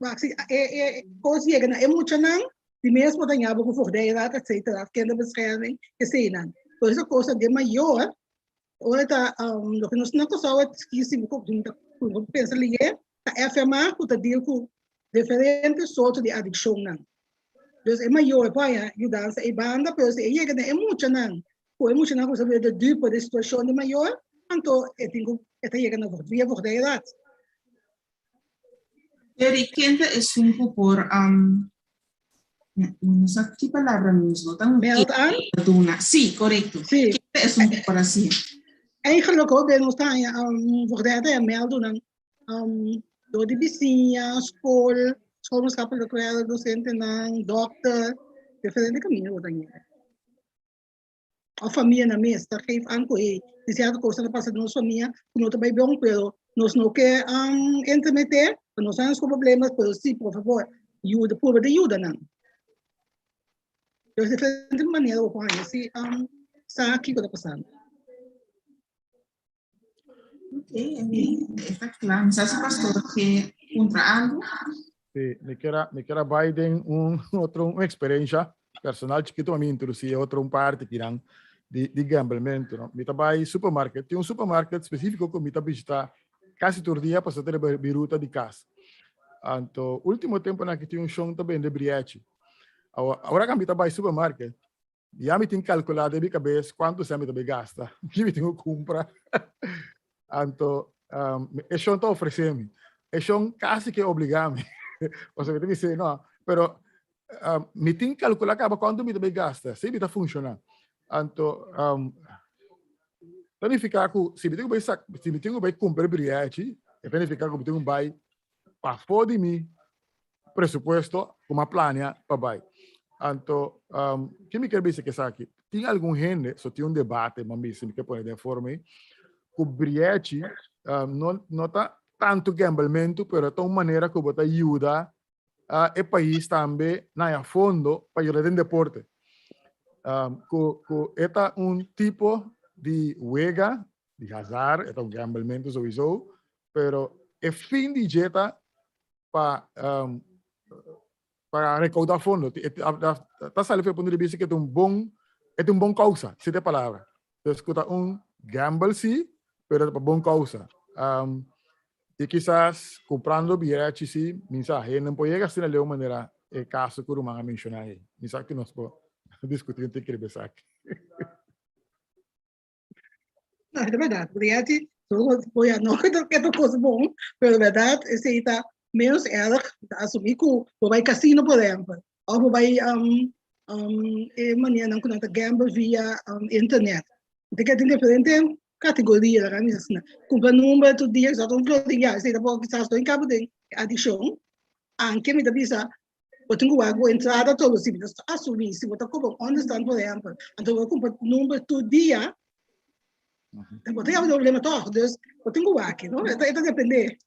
Wak si e e kos yega na e muchanan, di mes por daña bo ku voogdijraad etcetera, kinderbescherming, eseinan. Por eso kosnan di e mayor, ora ta loke nos na Kòrsou a skisi ku ku pensa lihé, ta FMA ku ta deal ku diferente sorto di adikshonnan. Dus e mayor por haña yudansa ei banda, pero si e yega den e muchanan, ku e muchanan kuminsá bira de dupe di e situashon di mayor, anto e tin ku e ta yega na via voogdijraad. Pero ken ta esun ku por no sa ki palabra mes no ta un Meld aan? Duna. Sí, korekto. Sí. Ken ta esun ku por hasi? Eigenlijk hopi nos ta haña voogdijraad ta haña meldunan Dor di bisiña, skol, skol maatschappelijk werk, dosentenan, dòkter, diferente kaminda bo ta yega. Òf famianan mes ta geef aan ku hey, tin sierto kosnan ta pasa den nos famia ku no ta bai bon, pero nos no ke intermeter, pa nos no haña nos ku problemas, pero si por fabor yuda, purba di yuda nan. Dus diferente manera bo por haña si sa kiko ta pasando. Ok, está claro. Mi sa si pastor ke puntra algo. Sí, mi quiera, mi quiera bai den un otro un experiencia personal chiquito, mi introducí otro un parte kiran di, di gamblemento, no? Mi ta bai supermarket, tin un supermarket específico ku mi ta visita casi tur dia pasobra ta riba mi ruta di cas. Anto, último tempo na ki tin un shon ta bende briechi. Awor, awor ku mi ta bai supermarket, Ya mi tin kalkulá den mi kabes kuantu sèn mi ta bai gasta, ki mi tin ku kumpra. Anto, e shon ta ofresé mi. E shon kasi ke obligá mi. Pasobra mi ta bis'é no, pero mi tin kalkulá kaba kuantu mi ta bai gasta, si mi ta funshoná. Anto, ta nifiká ku si mi tin ku bai sak, si mi tin ku bai kumpra e brièchi, e ta nifiká ku mi tin ku bai pafó di mi presupuesto ku mi a plania pa bai. Anto, ke mi kier bisa ku esaki? Tin algun hende, so tin un debate, mi a bisa, mi ke pone den forma ei, ku briechi no no ta tantu gamblementu, pero ta un manera ku bo ta yuda e pais tambe na e fondo pa yuda den deporte. Ku ku e ta un tipo di wega, di hazar, e ta un gamblementu souiso, pero e fin di dje ta pa um, pa recaudar fondo. Ta sali for punto de vista que é un bon, é un bon causa, si de palabra. Dus que un gamble sí, pero pa bon causa. Um, y quizás comprando billete sí, minsa, gente no puede llegar así de manera el caso que Román a mencionar ahí. Minsa que nos puede discutir un ticket de No, es verdad. Reality, voy a no que to cos bon, pero verdad, esei ta menos erg, ta asumí ku bo bai casino, por ejemplo, of bo bai um, um, e manianan ku nan ta gamble via um, internet. Te que tin diferente categoria, laga mi asina. Kumpra number tur dia, sa un florin, ya, esei tampoco quizás no encabo den adiccion. Anke mi ta bisa, Bo tin ku wak bo entrada todo si bo ta asumí si bo ta koba un onderstand por ehèmpel anto bo kumpra number tur dia bo ta yama problema tòg dus bo tin ku wak no e ta depende.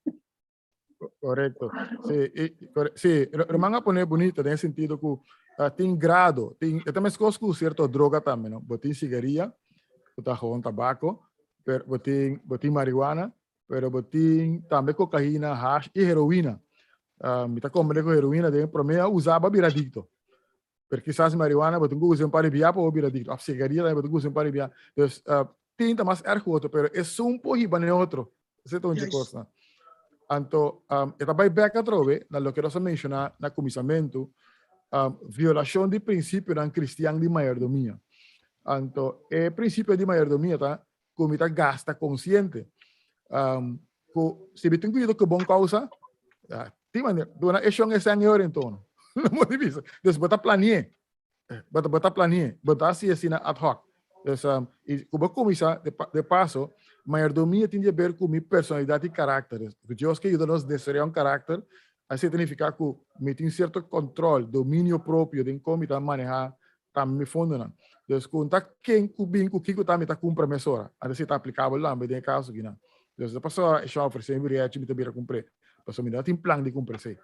Korekto si si ruman a pone bunito den e sentido ku tin grado tin e ta meskos ku sierto droga tambe no bo tin sigaria ku ta gewoon tabako pero bo tin bo tin marihuana Pero bo tin tambe kokaina, hash i heroina. Mi ta komprende ku heroina den promé a usa pa bira adikto. Pero kisas marihuana bo tin ku usa un par di bia pa bo bira adikto. Òf sigaria tambe bo tin ku usa un par di bia. Dus tin ta mas erg ku otro, pero esun por hiba n'e otro. Esei ta un dje kosnan. Anto, um, e ta bai bek atrobe na loke nos a menshoná na kuminsamentu, um, violashon di prinsipionan kristian di mayordomia. Anto, e prinsipio di mayordomia ta ku mi ta gasta konsiente. Um, ku si mi tin ku yuda ku bon kousa, ja, tin manera, duna e shon e sèn e ora entono. No por di bisa. Dus bo ta planié. Bo ta, bo ta planié. Bo ta hasi asina ad hoc. Dus, um, i ku bo kuminsá, de, de paso, mayordomia tin di haber ku mi personalidat i karakter. Dus, ku Dios ke yuda nos desaroyá un karakter, asina ta nifiká ku mi tin sierto kòntròl, dominio propio den kon mi ta manehá tambe mi fondonan. Dus ku ta ken ku bin ku kiko ta mi ta kumpra mesora. Anto esei ta aplikabel tambe den e kaso akinan. Dus no pasobra e shon a ofresé mi birièchi mi ta bira kumpr'é. Pasobra mi no tin plan di kumpra esei.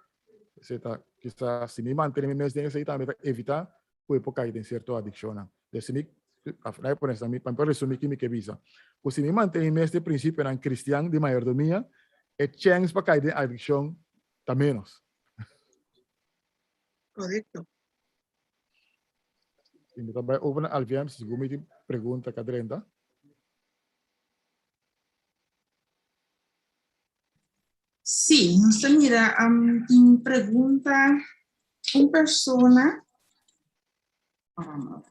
Esei ta kisas si mi mantene mi mes den esei tambe ta evitá ku e por kai den sierto adikshonnan. Dus si mi, laga pone esnan, pa mi por resumí ki mi ke bisa, ku si mi mantene mi mes den prinsipionan kristian di mayordomia, e chèns pa kai den adikshon ta ménos. Korekto. I mi ta bai over na Alvian, sigur mi tin pregunta ka drenta. Sí, nos ta mira um, tin pregunta un persona. Um,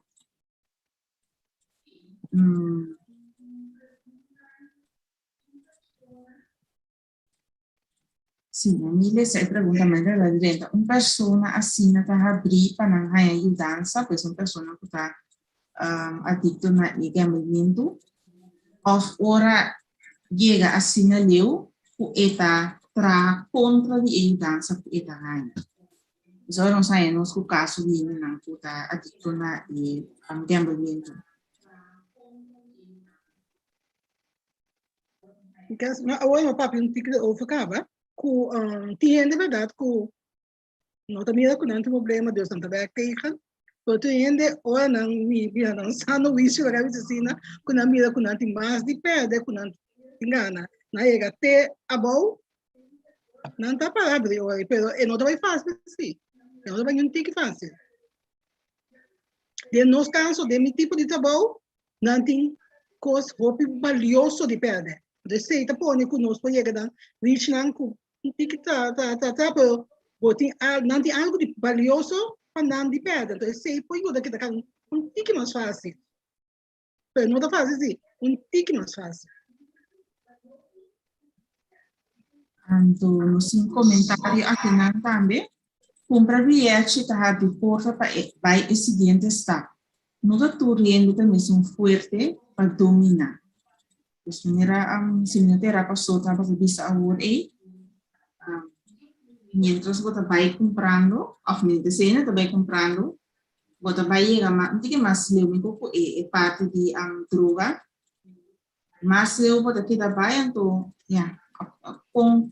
Sí, mi lesa e pregunta manera la drenta. Un persona asina ta habrí pa nan haña yudansa, pues un persona ku ta um, adikto na e gamblementu, òf ora yega asina leu ku e ta traha kontra di e yudansa ku e ta haña. Pues ora nos haña nos ku kaso di hendenan ku ta adikto na e um, gamblementu. Because, ma awor mi papia un tiki over kaba, ku um, tin hende verdad ku no ta mira ku nan tin problema, dus nan ta werk tegen. Pero tin hende ora nan mi bira nan sano huicio, laga mi bisa asina, ku nan mira ku nan tin mas di perde ku nan tin gana. Nan yega te abou, nan ta para abri ora, pero e no ta bai fácil si. E no ta bai ni un tiki fácil. Den nos caso, den mi tipo di trabou, nan tin kos hopi balioso di pèrdè. Entonces esei ta pone ku nos por yega nan reach nan ku un tiki tra tra tra tra pero bo tin al nan tin algu di balioso pa nan di pèrdè. Entonces esei por yuda kita kan un tiki mas fácil. Pero no ta fácil si, un tiki mas fácil. Anto nos tin comentario akinan tambe. Cumpra biyechi ta habri porta pa e bai e siguiente stap. No ta tur hende ta mesun fuerte pa domina. Dus manera um, si mi no ta era pasó tabata bisa awor ei, um, mientras bo ta bai cumprando, of mientras hende ta bai cumprando, bo ta bai yega ma, un tiki mas leu mi ku e, e parti di um, droga. Mas leu bo ta keda bai anto, ya, kon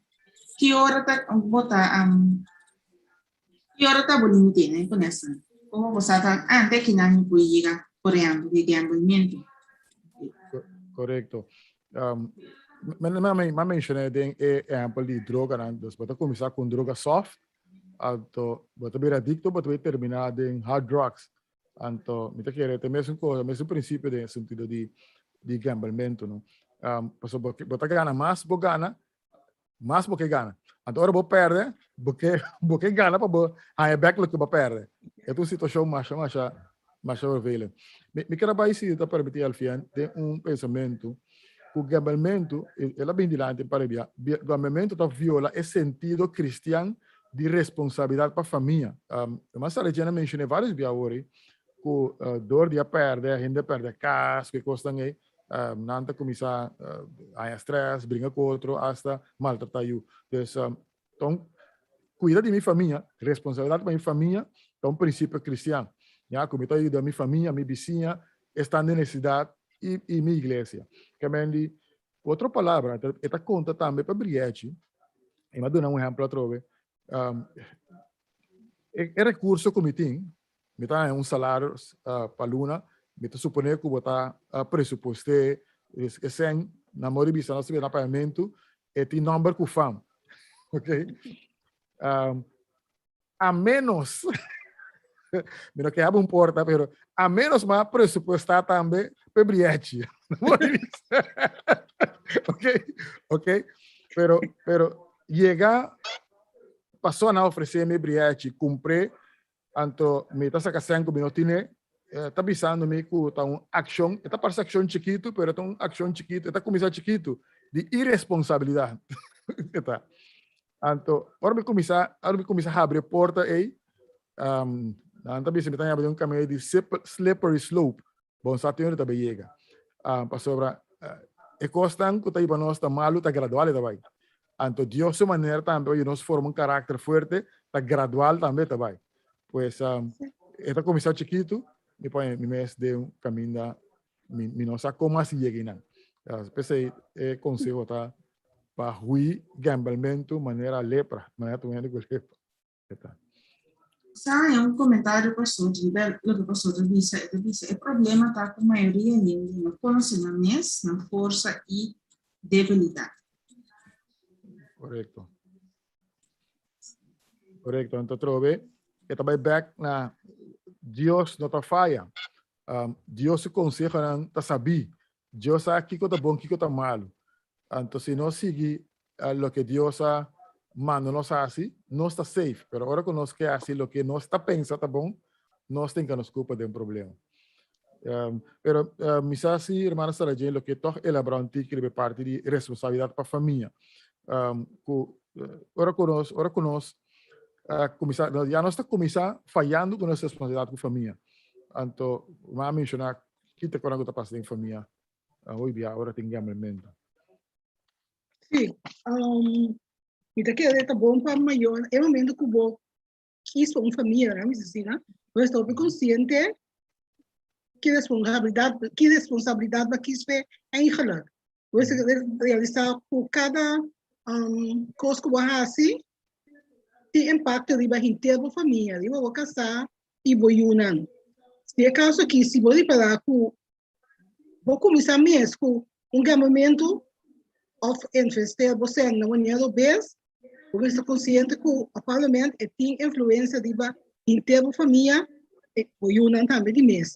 ki ora ta bo ta um, ki ora ta bo limite, ne, pone asina. Komo bo sa ta ante kinan mi por yega, por ehempel, di gamblementu. Korekto. Um, mi a menshoná den e ehempel di droganan, dus bo ta kuminsá ku un droga soft, anto bo ta bira adikto, bo ta bai terminá den hard drugs. Anto mi ta kere ta e mesun cosa, mesun principio den e sentido di di gamblemento, no. Um, pasobra bo, bo ta gana mas bo gana, mas bo ke gana. Anto ora bo perde, bo ke bo ke gana pa bo haña bek loke bo perde. E ta un situacion masha masha masha vervelend. Mi, mi kere bai si ta permiti Alfian den un pensamentu ku gamblemento, el a bin dilanti un par di bia, gamblemento ta viola e sentido cristian di responsabilidad pa famia. Um, mas tarde Jenna mencioné varios bia awor ku uh, door di a perde, hende a perde cas, ku e kosnan ei, um, nan ta kuminsá uh, haña stress, bringa ku otro, hasta maltratá yu. Dus, um, ton, kuida di mi famia, responsabilidad pa mi famia, ta un prinsipio cristian. Ya, ku mi ta yuda mi famia, mi bisiña, esnan den necesidad i, i mi iglesia. Ke men di, Ku otro palabra, e ta konta tambe pa briechi, i mi a duna un ehèmpel atrobe, e rekurso ku mi tin, mi ta haña un salario pa luna, mi ta suponé ku bo ta presupuest'é e sèn, na modo di bisa nos ta bira na pagamentu, e tin nòmber ku fam, ok. A menos, mi no ke habri un porta, pero a menos m'a presupuestá tambe p'e briechi. Ok, ok. Pero, pero yega pasó na ofresé mi briachi, kumpré, anto mi ta saka sèn ku mi no tine, eh, ta bisando mi ku ta un akshon, e ta parse akshon chikitu, pero ta un akshon chikitu, e ta kuminsá chikitu, di iresponsabilidat. E ta. Anto, ora mi kuminsá, ora mi kuminsá habri e porta ei, um, nan ta bisa mi ta yama di un kaminda di slippery slope. Bon sa tin ora ta bay yega. Ah, pasobra uh, e kosnan ku ta hiba nos ta malu ta gradual e ta bai. Anto Dios su manera tambe pa nos forma un karakter fuerte ta gradual tambe ta bai. Pues um, e ta kuminsá chikitu, mi pone mi mes den un kaminda mi, mi no sa kon hasi yega einan. Uh, p'esei e konseho ta pa hui gambelmentu manera lepra, manera tur hende ku lepra. Sa e un komentario pasó riba loke pasó ta bisa. E ta bisa e problema ta ku mayoria hende no konosé nan mes, nan forsa i debilidat. Korekto. Korekto. Anto atrobe e ta bai bèk na Dios no ta faya. Um, Dios su konsehonan ta sabí. Dios sa kiko ta bon, kiko ta malu. Anto si nos sigui loke Dios a manda nos hasi, nos ta safe. Pero ora ku nos ke hasi loke nos ta pensa ta bon, nos tin ka nos kupa den problema. Um, pero uh, mi sa si hermana Sarah Jane loke toch elaborá un tiki riba e parti di responsabilidad pa famia. Um, ku, uh, ora ku nos, ora ku nos uh, kuminsá, ya nos ta kuminsá fayando ku nos responsabilidad ku famia. Anto, mi a menshoná kita ku ta pasa den famia hoy dia ora tin gamblemento. Sí, um, mi ta kere ta bon pa mayor, e momento ku bo kies pa un familia, mi si na, bo esta hopi consciente ki responsabilidad, ki responsabilidad ba kies pe eigenlijk. Bo esta realisa ku kada um, kos ku bo hasi tin impacto riba henter bo familia, riba bo kasá i bo yunan. Si e kaso aki, si bo ripará ku Bo kuminsá mes ku un gambamentu òf investeer bo sèn na manera robes, bo mester konsiente ku apalament e tin influensia riba henter bo famia i bo yunan tambe di mes.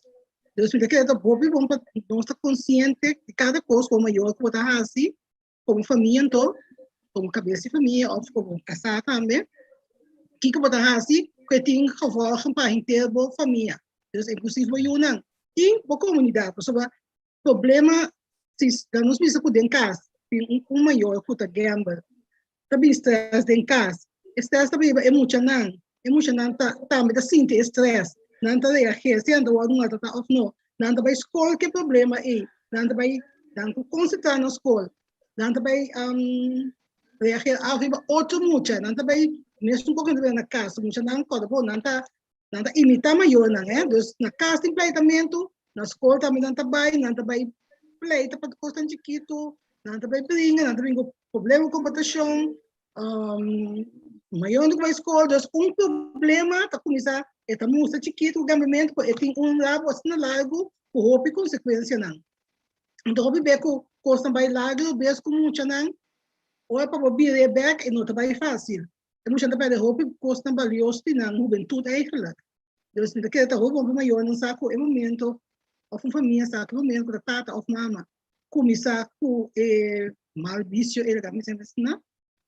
Dus mi ta kere ta hopi bon pa nos ta konsiente di kada kos ku bo mayor ku bo ta hasi komo famia anto, komo kabes di famia òf komo kasá tambe, kiko bo ta hasi ku e tin gevolgen pa henter bo famia, dus inklusief bo yunan i bo komunidat, pasobra problema si nos bisa ku den kas tin un mayor ku ta gamble, ta bin stress den kas, e stress ta biba e muchanan, e muchanan ta tambe ta sinti e stress, nan ta reageer si nan ta wòrdu maltratá òf no, nan ta bai skol ku e problema ei, nan ta bai nan ku konsentrá na skol, nan ta bai reageer af riba otro mucha, nan ta bai mesun kos ku nan ta bira na kas, muchanan kòrda bo nan ta nan ta imitá mayornan, eh, dus na kas tin pleitamentu, na skol tambe nan ta bai, nan ta bai pleita pa kosnan chikitu, nan ta bai bringa, nan ta bringa ku problema ku komportashon, um, mayornan ku bai skol, dus un problema ta kuminsá, e ta mustra chikitu ku gambamentu, pero e tin un rabo asina largu ku hopi konsekuensianan. Anto hopi be ku kosnan bai largu bes ku muchanan, ora pa bo bira e bèk e no ta bai fásil. E muchanan ta pèrdè hopi kosnan balioso di nan hubentut eigenlijk. Dus mi ta kere ta hopi bon pa mayornan sa ku e momento òf un famia sa ku e momento ku ta tata òf mama kuminsá ku e mal bisio ei laga mi semper asina,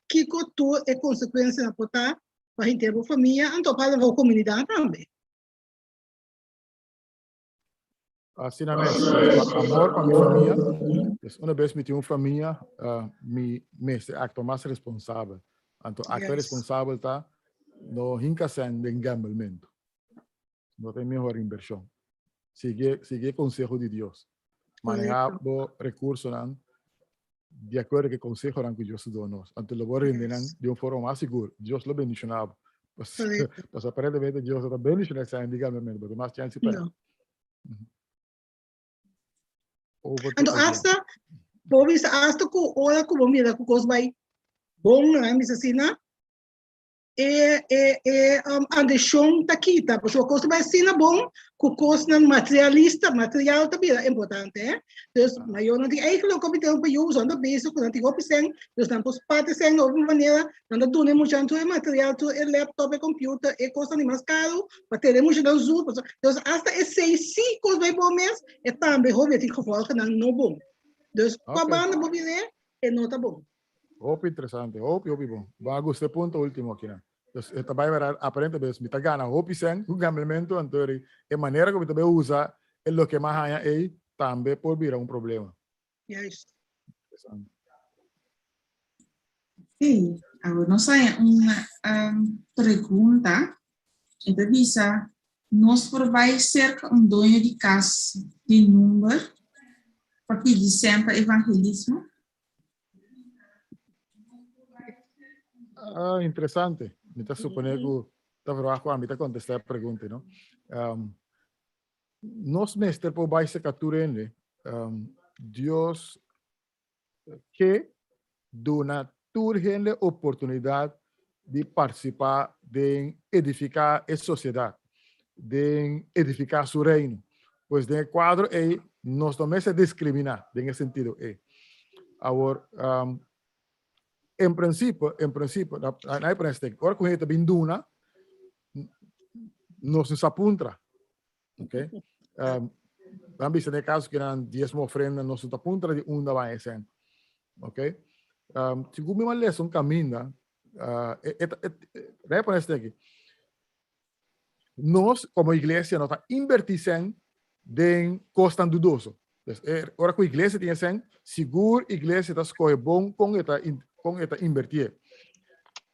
kiko tur e konsekuensianan por ta pa henter bo famia anto pa bo komunidat tambe. Asina mes, pa amor pa mi famia, dus una bes mi tin un famia, uh, mi mester actua mas responsabel. Anto actua Yes. responsabel ta no hinca sen den gamblemento. No ta e mehor inversion. Sigui, sigui e conseho di Dios. Maneha Correcto. bo recursonan di acuerdo cu e consehonan cu Dios ta duna nos. Anto lo bo rende nan Yes. di un forma mas sigur. Dios lo bendiciona bo. Pas, Correcto. pas aparentemente Dios no ta bendiciona esei indigalmente, bo tin mas chance pa No. Over to Anto Adrian. hasta, bo bisa hasta ku ora ku bo mira ku kos bai bon, nan bisa asina, e e e um, ambishon ta kita, pasobra kos ta bai asina bon ku kosnan materialista, material ta bira importante, eh. Dus mayornan tin eigenlijk hopi tempo pa yu, nan ta bezig ku nan tin hopi sèn, dus nan por spart e sèn na hopi manera, nan ta duna e muchanan tur e material, tur e laptop, e computer, e kosnan di mas karu, pa tene e muchanan zu, pasobra, dus asta esei si kos bai bon mes, e tambe hopi tin gevolgennan no bon. Dus kua Ok. banda bo bira? E no ta bon. Hopi interesante, hopi hopi bon. Bo a gusta e punto ultimo akinan. Dus e ta bai wera aparente bes mi ta gana hopi sen ku gamblementu anto ri e manera ku mi ta bai usa e loke mi a haña ei tambe por bira un problema. Juist. Interesante. Ok, awor nos haña un um, pregunta. E ta bisa, nos por bai serka un doño di kas di number pa pidi sen pa evangelismo? Ah, interesante. Mi ta supone ku ta verwacht ku ami ta kontestá e pregunta, no? Um, nos mester por bai serka tur hende. Um, Dios ke duna tur hende oportunidat di partisipá den edifiká e sosiedat, den edifiká su reino. Pues den e kuadro ei nos no mester diskriminá den e sentido ei. Awor, en prinsipio, en prinsipio, na e pone stek, ora ku hende ta bin duna, nos no sa puntra. Ok? Um, dan bisa den caso que nan diezmo ofrenda nos ta puntra di unda van esen. Ok? Um, segun mi les un caminda, uh, et, et, et, pone este aquí. Nos, como iglesia, no ta inverti sen den costan dudoso. Dus, eh, ora ku iglesia tiene sen, sigur iglesia ta scoge bon con eta, con eta invertir.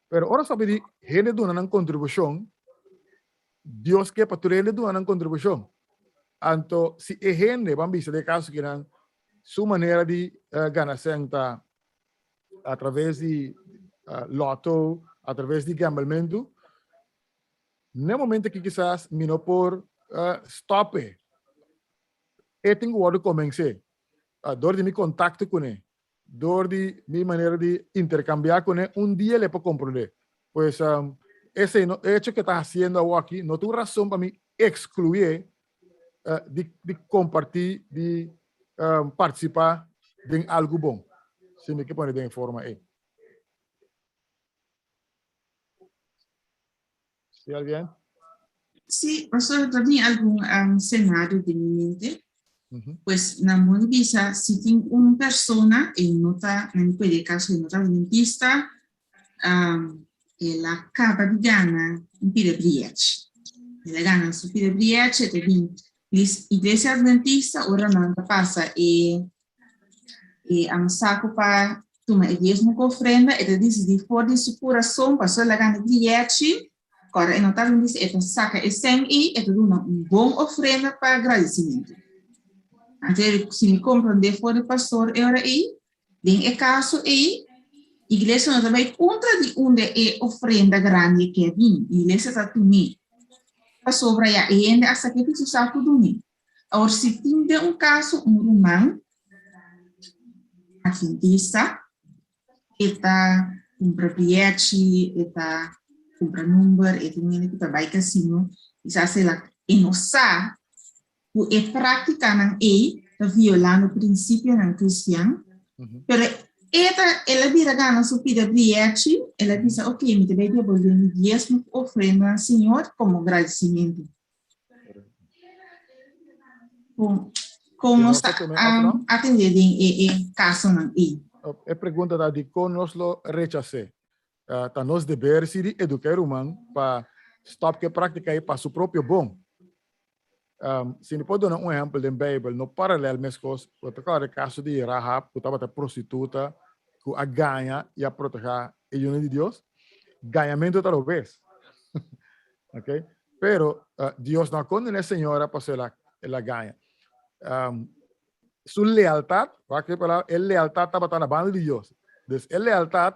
Pero ora sabi di hende duna nan contribucion, Dios ke pa tur hende duna nan kontribushon. Anto si e hende, ban bisa den e kaso kinan, su manera di gana sèn ta a traves di lotto, a traves di gambelmentu, n'e momento aki kisas mi no por stòp e. E tin ku wòrdu komensé dor di mi kontakto kuné, Dor di mi manera di intercambia cune, un dia le por comprende. Pues esey no, e hecho que ta haciendo awoki no ta un razon pa mi excluye di di comparti, di participa den algo bon, si mi ke pone den e forma ey. Si alguien? Sí, pastor, ta tin algun um, scenario den mi mente. Pues na modo bisa, si tin un persona, e no ta, na mi puede caso, e no ta adventista, um, el a caba di gana un pida briech. El a gana su pida briech, e ta bin iglesia adventista, ora nan ta pasa e E a saco pa tuma e diesmo cu ofrenda, e ta dicidi for di su curason, pasobra el a gana bliechi, ora e no ta bisa, e ta saca e cen ei, e ta duna un bon ofrenda pa gradicimento. Anto, si mi comprende for di pastor e ora ei, den e caso ei, iglesia no ta bay contra di unda e ofrenda grandi ke a bin, iglesia ta tum'é, pasobra ya e hende a saca di su saco dun'é. Awor si tin den un kaso un ruman adventista e ta kumpra biyechi, e ta kumpra number, e ta un hende ku ta bai kasino, kisas el a e no sa ku e práktikanan ei ta violando prinsipionan kristian, pero e ta el a bira gana su pida biyechi, el a bisa ok mi ta bai debolbé mi diesmo ku ofrenda na Señor komo gradisimentu. Kon, kon nos ta um, atendé den e, e kasonan ei? E pregunta ta di kon nos lo rechas'é. Uh, ta nos deber si di eduká e ruman pa stop ke práktika ei pa su propio bon. Um, si mi por duna un ehèmpel den Beibel, no paralel meskos, bo ta kòrda e kaso di Rahab ku tabata prostituta ku a gaña i a protehá e yunan di Dios? Gañamentu ta robes. Ok? Pero uh, Dios no a condena e señora pasobra el a, el a gaña. Um, su lealtad, wak e palabra, e lealtad tabata na banda di Dios. Dus e lealtad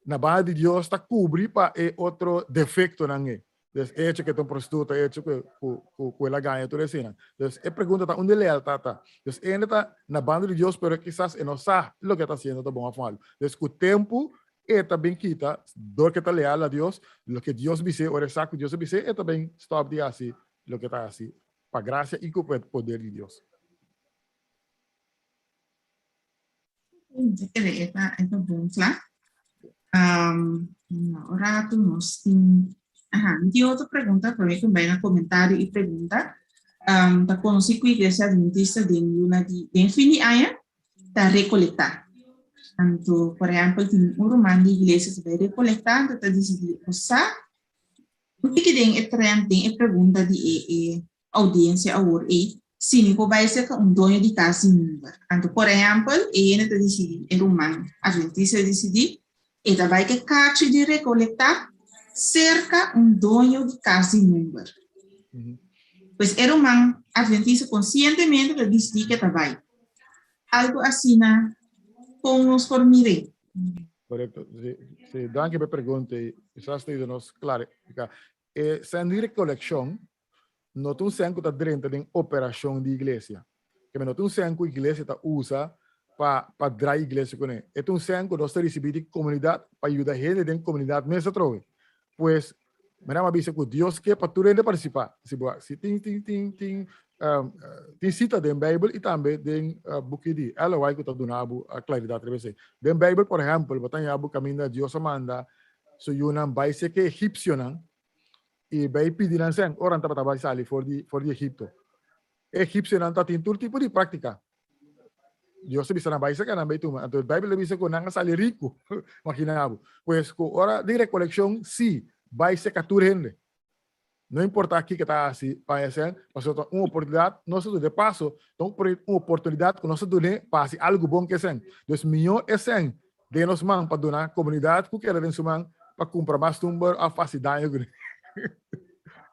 na banda di Dios ta cubri pa e otro defectonan e. Dus e hecho que ta un prostituta, e hecho que ku, ku, ku el a gaña, tur esina. Dus e pregunta ta, unda e lealtad ta? Dus e hende ta na banda di Dios, pero kisas e no sa loke e ta haciendo ta bon of malo. Dus ku tempu E ta bin kita, dor ku e ta leal na Dios, loke Dios bis'é, ora e sa ku Dios a bis'é, e ta bin stòp di hasi loke e ta hasi, pa grasia i ku e poder di Dios. Mi ta kere e ta e ta bon kla. Um, un rato nos tin, aha, mi tin otro pregunta, promé ku mi bai na komentario i pregunta. Um, ta konosí ku Iglesia Adventista den luna di, den fin di aña ta rekolektá. Anto, por ehèmpel, tin un ruman di iglesia ta bai rekolektá, anto ta disidí, Bo sa un tiki den e trend, den e pregunta di e e oudiensia awor ei, si mi por bai serka un doño di kas di number. Anto, por ehèmpel, e hende ta disidí, e ruman adventista ta disidí, e ta bai ku e karchi di rekolektá serka un doño di kas di number. Pues e ruman adventista konsientemente ta disidí ku e ta bai. Algo asina kon nos por mir'é? Korekto. Si, si, danki pa e pregunta ei. Kisas ta yuda nos klarifiká. E sèn di rekolekshon no ta un sèn ku ta drenta den operashon di iglesia. Keme no ta un sèn ku iglesia ta usa pa pa drai iglesia kuné. E ta un sèn ku nos ta risibí di komunidat pa yuda hende den komunidat mes atrobe. Pues, Mira mi a bisa ku Dios ke pa tur hende partisipá. Si bo si tin tin tin tin tin sita den Beibel i tambe den buki di Ellen White ku ta duna bo klaridat riba esei. Den Beibel, por ehèmpel, bo ta haña bo kaminda Dios a manda su yunan bai seke egipsionan i bai pidi nan sèn ora nan tabata bai sali for di for di Egipto. E egipsionan tatin tur tipo di práktika. Dios a bisa nan bai saka nan bai tuma. Anto Bijbel ta bisa ku nan a sali riku. Imagina bo. Pues ku ora di rekolekshon si bai seka tur hende. No importa kiko ta hasi pa esei, pasobra ta un oportunidat nos ta duna. De paso, ta un oportunidat ku nos ta dun'é pa hasi algu bon ku esei. Dus mihó esei den nos man pa duna komunidat ku keda den su man pa kumpra mas tumber òf hasi daño kuné.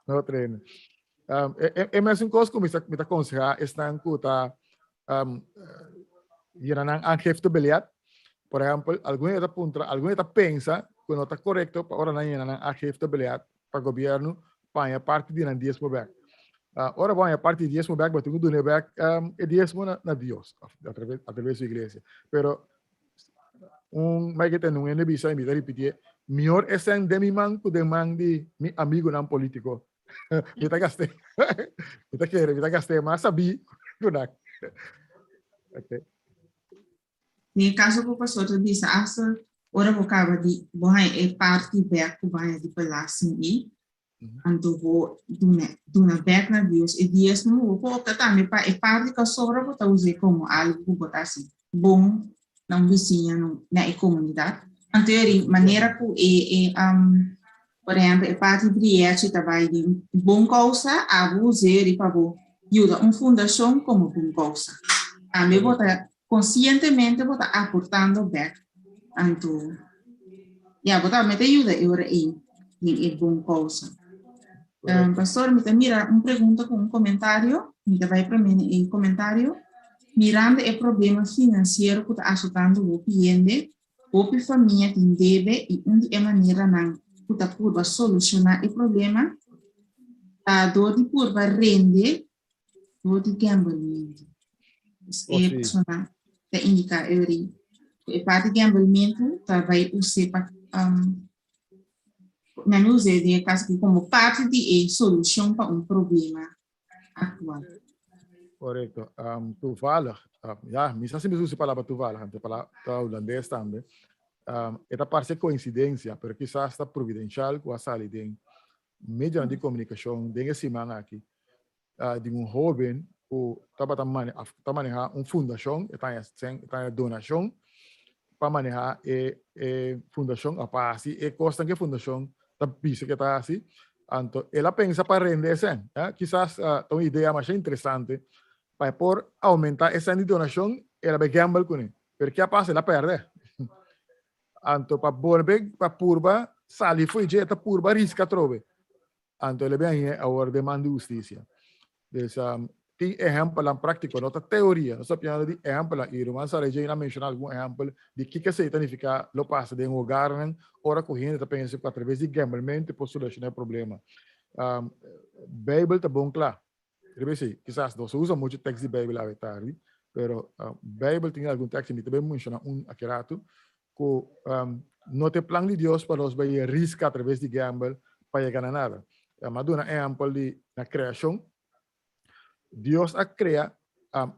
No traina. Um, e, e, e mesun kos ku mi ta, mi ta konsehá esnan ku ta um, yena nan aangiftebeleid. Por ehempel, algun ta puntra, algun ta pensa ku no ta korekto pa ora nan yena nan aangiftebeleid pa gobièrnu paña parti di nan diesmo bèk. Uh, ora bo haña parti di diesmo bèk, bo tin ku duna bèk um, e diesmo na, na Dios, of a traves, a traves su iglesia. Pero un mai ke tende un hende bisa i mi ta ripitié, mihor esèn den mi man ku den man di mi amigunan polítiko. Mi ta gasté. Mi ta kere, mi ta gasté mas sabí ku nan. Okay. Den e kaso ku pastor ta bisa hasta ora bo kaba di bo haña e parti bèk ku bo haña di belasting ei, anto bo duna duna bèk na Dios e diesmo, bo por opta tambe pa e parti ku a sobra bo ta us'é komo algu ku bo ta hasi bon na un bisiña na e komunidat. Anto e manera ku e e por ehèmpel e parti briechi ta bai di un bon kousa, abo us'é riba bo yuda un fundashon komo bon kousa. Tambe bo ta konsientemente bo ta aportando bèk. Anto ya bo tambe ta yuda e ora ei den e bon kousa. Pastor, mi ta mira un pregunta ku un komentario. Mi ta bai promé na e komentario. Mirando e problema finansiero ku ta asotando hopi hende, hopi famia tin debe i un di e maneranan ku ta purba solushoná e problema ta dor di purba rende dor di gamblementu. Pues e persona ta indiká eri ku e parti gamblementu ta bai us'é pa nan us'é den e kaso aki komo parti di e solushon pa un problema aktual. Korekto. Um, toevallig, um, ja, mi sa si mi usa palabra toevallig, ante palabra ta holandés tambe. Um, e ta parse coincidencia, pero kisas ta providencial ku a sali den medionan di komunikashon den e siman aki uh, di un hoben ku tabata mane, ta maneha un fundashon, e ta haña sen, e ta haña donashon pa maneha e e fundashon of pa hasi e kosnan ku e fundashon ta bisa ku e ta hasi. Anto el a pensa pa rende e sen. Eh? Kisas uh, ta un idea masha interesante pa e por aumenta e sen di donashon, el a bai gamble kuné. Pero ke a pasa? El a perde. Anto pa bolbe pa purba sali fo'i dje, e ta purba riska atrobe. Anto el a bin hañ'é awor den man di hustisia. Dus um, tin ehèmpelnan práktiko, no ta teoria. Nos ta papiando di ehèmpelnan i ruman Sarah Jane a menshoná algun ehèmpel di kiko esei ta nifiká lo pasa den hogarnan ora ku hende ta pensa ku atraves di gamblementu por solushoná e problema. Um, Beibel ta bon kla riba esei. Kisas nos a usa muchu tèks di Beibel awe tardi, pero uh, Beibel tin algun tèks i mi ta bin menshoná un aki ratu ku um, no ta e plan di Dios pa nos bai riska atraves di gamble pa yega na nada. Mi a duna ehèmpel di na kreashon. Dios a krea um,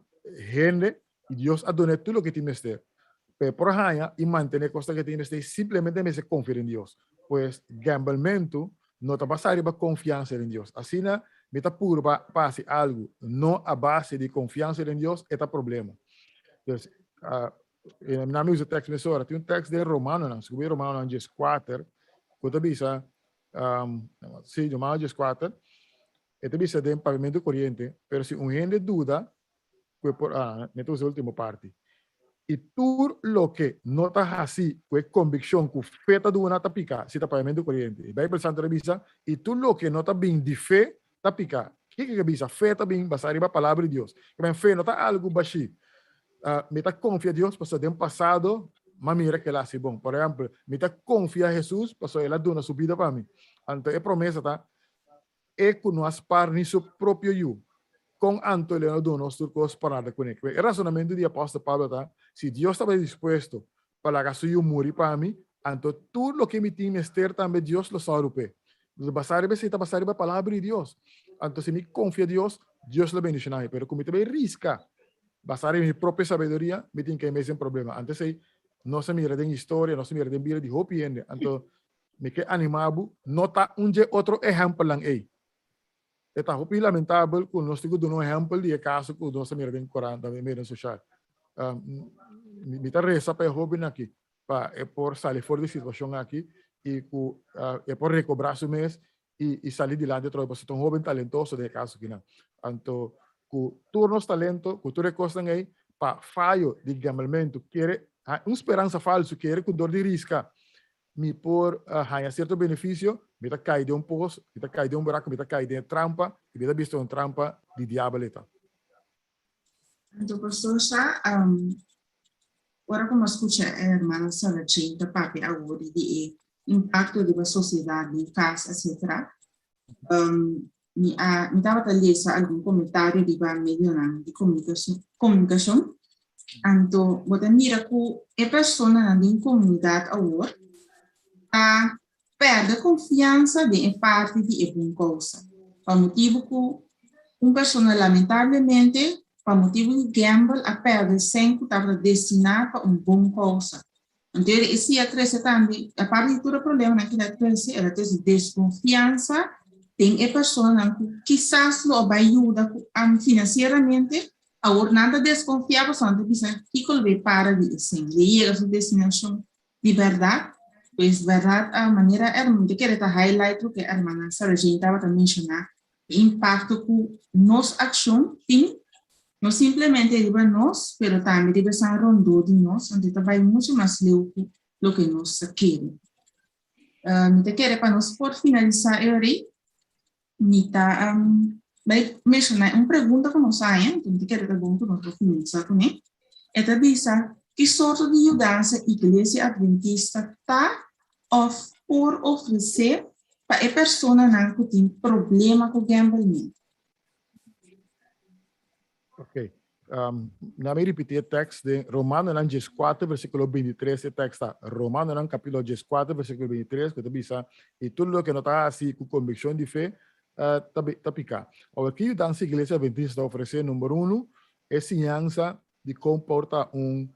hende i Dios a dun'é tur loke tin mester. Pa e por haña i mantené kosnan ke tin mester, simplemente mester konfia den Dios. Pues gamblementu no ta basá riba konfiansa den Dios. Asina mi ta purba pa hasi algu no a base di konfiansa den Dios, e ta problema. Dus, uh, Na mi usa tekst mesora. Tin un tekst den Romanonan, sikubi Romanonan 14, ku ta bisa, um, si, Romano 14, e ta bisa den papiamentu koriente, pero si un hende duda, ku e por, ah, mi ta usa e ultimo parti. I tur loke no ta hasi ku e konvikshon ku fe ta duna ta pika, si ta papiamentu koriente. E Beibel Santu ta bisa, i tur loke no ta bin di fe ta pika. Kiko ke bisa? Fe ta bin basá riba Palabra di Dios. Kimen fe no ta algu bashí. Mi ta konfia Dios pasobra den pasado m'a mira ku el a hasi bon. Por ehèmpel, mi ta konfia Hesus pasobra el a duna su bida pa mi. Anto e promesa ta, E ku no a spar ni su propio yu, kon anto el a duna nos tur kos pa nada kuné? Kimen e rasonamentu di apòstel Pablo ta, si Dios tabata dispuesto pa laga su yu muri pa mi, anto tur loke mi tin mester tambe Dios lo sòru p'e. Entonces, basá riba esei ta basá riba Palabra di Dios. Anto si mi konfia Dios, Dios lo bendishoná mi. Pero ku mi ta bai riska basá riba mi propio sabiduria, mi tin kai mes den problema. Anto esei nos a mira den historia, nos a mira den bida di hopi hende. Anto mi ke animá bo, no ta un dje otro ehèmpelnan ei. E ta hopi lamentabel ku nos tin ku duna un ehèmpel di e kaso ku nos a mira den korant, den media sosial. Mi ta resa pa e hóbennan aki, pa e por sali for di e situashon aki i ku e por rekobrá su mes i sali dilanti atrobe, pasobra ta un hóben talentoso den e kaso akinan. Anto ku tur nos talento, ku tur e kosnan ei, pa fayo di gamblementu kere un speransa falsu, kere ku dor di riska mi por haña sierto benefisio, mi ta kai den un pos, mi ta kai den un buraku, mi ta kai den e trampa, i mi ta bisto un trampa di diabel e ta. Anto Pastor sa, ora ku mi a skucha e hermana Sarah Jane ta papia awor di e impakto riba sosiedat, den kas, etcetera, mi a mi tabata lesa algun komentario riba medionan di komunikashon, anto bo ta mira ku e personanan den komunidat awor ta pèrdè konfiansa den e parti di e bon kousa, pa motibu ku un persona lamentablemente pa motibu di gamble a pèrdè sèn ku tabata destiná pa un bon kousa. Anto e si a trese tambe, aparte di tur e problemanan kila a trese, el a trese deskonfiansa den e personanan ku kisas lo a bai yuda ku finansieramente, awor nan ta deskonfiá pasobra nan ta bisa kiko lo bai para di e sèn, lo e yega su destinashon di bèrdat? Pues bèrdat a manera mi ta kere ta highlight loke hermana Sarah Jane tabata menshoná, e impakto ku nos akshon tin, no simplemente riba nos, pero tambe riba esnan rondó di nos, anto e ta bai muchu mas leu ku loke nos ta kere. Mi ta kere pa nos por finalisá e ora ei, mi ta bai menshoná un pregunta ku nos haña, anto mi ta kere ta bon ku nos por finalisá kuné. E ta bisa, Ki sorto di yudansa Iglesia Adventista ta òf por ofresé pa e personanan ku tin problema ku gamblementu? Ok. Na mi ripití e tèks den Romanonan 14 versíkulo 23, e tèks ta Romanonan kapítulo 14 versíkulo 23 ku ta bisa, I tur loke no ta hasi ku konvikshon di fe ta piká. Awor, ki yudansa Iglesia Adventista ta ofresé? Number unu, e siñansa di kon por ta un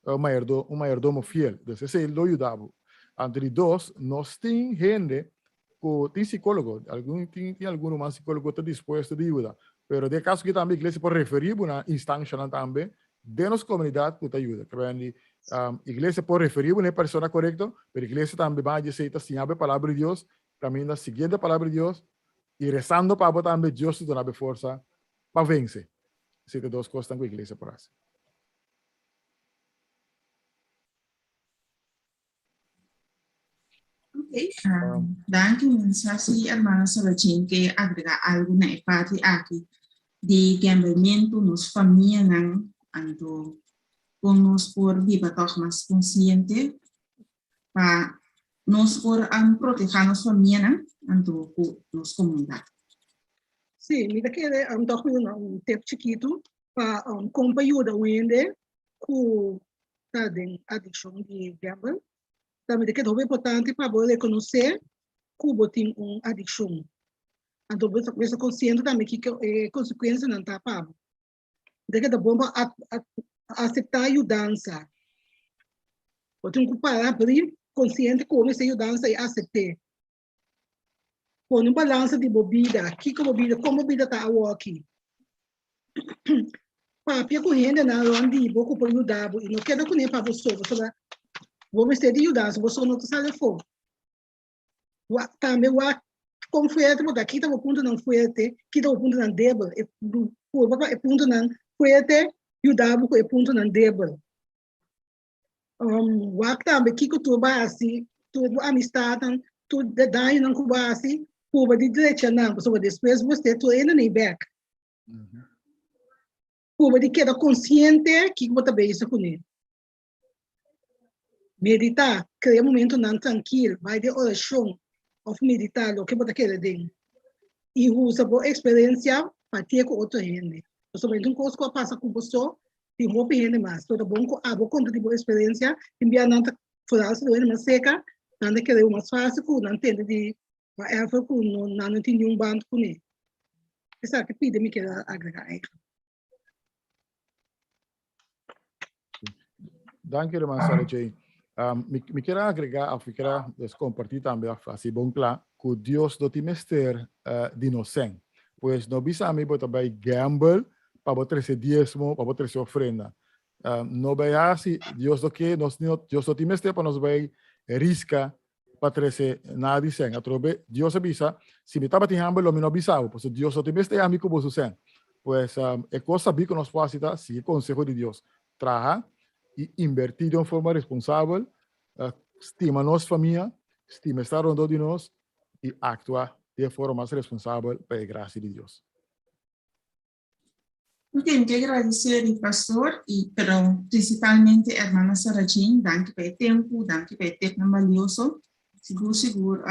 un mayordomo fiel. Dus esei lo yuda bo. Anto di dos, nos tin hende ku tin sikólogo, algun tin tin algun ruman sikólogo ta dispuesto di yuda. Pero den e kaso aki tambe iglesia por referí bo na instanshanan tambe den nos komunidat ku ta yuda. Ke bende iglesia por referí bo na e persona korekto, pero iglesia tambe ban a djesei ta siña bo e palabra di Dios, kaminda siguiendo e palabra di Dios i resando pa bo tambe Dios ta duna bo e forsa pa vense. Esei ta dos kosnan ku iglesia por hasi. Ok, danki Mensa. Si hermana Sarachin ke agrega algu na e parti aki di gamblementu, nos famianan, anto kon nos por biba tòg mas konsiente pa nos por proteha nos famianan anto ku nos komunidat. Sí, mi ta kere tòg mi duna un tip chikitu pa kon pa yuda un hende ku ta den adikshon di gamble. Tambe ta keda hopi importante pa bo rekonosé ku bo tin un adikshon. Anto bo mester konsiente tambe kiko e konsekuensianan ta pa bo. Ta keda bon pa aseptá yudansa. Bo tin ku para abrí konsiente ku bo mester yudansa i asept'é. Pone un balansa di bo bida, kiko bo bida, kon bo bida ta awoki. Papia ku hendenan rònt di bo ku por yuda bo i no keda kuné pa bo so, pasobra bo mester di yudansa, bo so no ta sali afó. Wak tambe wak kon fuerte bo ta, kita bo puntonan fuerte, kita bo puntonan debel. E purba pa e puntonan fuerte yuda bo ku e puntonan debel. Um, wak tambe kiko tur bo a hasi, tur bo amistatnan, tur de dañonan ku bo a hasi, purba di drecha nan, pasobra despues bo mester tur hende nei bèk. Purba di keda konsiente kiko bo ta bezig kuné. Meditá, krea momentonan trankil, bai den orashon òf meditá loke bo ta kere den. I usa bo eksperensia pa tie ku otro hende. Pasobra e ta un kos ku a pasa ku bo so, tin hopi hende mas. So ta bon ku abo konta di bo eksperensia, tin bia nan ta foral si bo hende mas seka, nan ta kere bo mas fásil ku nan tende di whatever ku no nan no tin niun band kuné. Esaki pidi mi kier a agregá eigentlik. Danki ruman Sarah Jane. Um, mi, mi kier agrega of mi kier dus compartir tambe of así bon kla ku Dios no tin mester uh, di nos sen. Pues no bisa mi bo ta bai gamble pa bo trese diezmo, pa bo trese ofrenda. Um, no bai hasi, Dios no ke, nos, Dios no tin mester pa nos bai riska pa trese nada di sen. Atrobe, Dios a bisa, si mi tabatin hamber lo mi no bisa bo, pasobra Dios no tin mester ami ku boso sen. Pues, um, e kos sabí ku nos por hasi ta sigui konseho di Dios. Traha i inbertí den un forma responsabel, uh, stima nos famia, stima esnan rondó di nos i aktua di e forma mas responsabel pa e grasia di Dios. Mi tin ke gradisé di pastor i pero prinsipalmente hermana Sarah Jane, danki pa e tempu, danki pa e tepnan balioso. Sigur sigur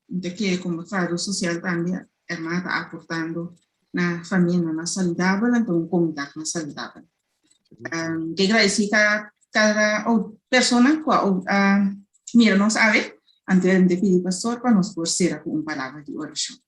mi ta kere komo trahador sosial tambe hermana ta aportando na famianan mas saludabel anto un komunidat mas saludabel. Mi ke gradisé kada kada persona ku a mira nos awe, anto mi ta pidi pastor pa nos por sera ku un palabra di orashon.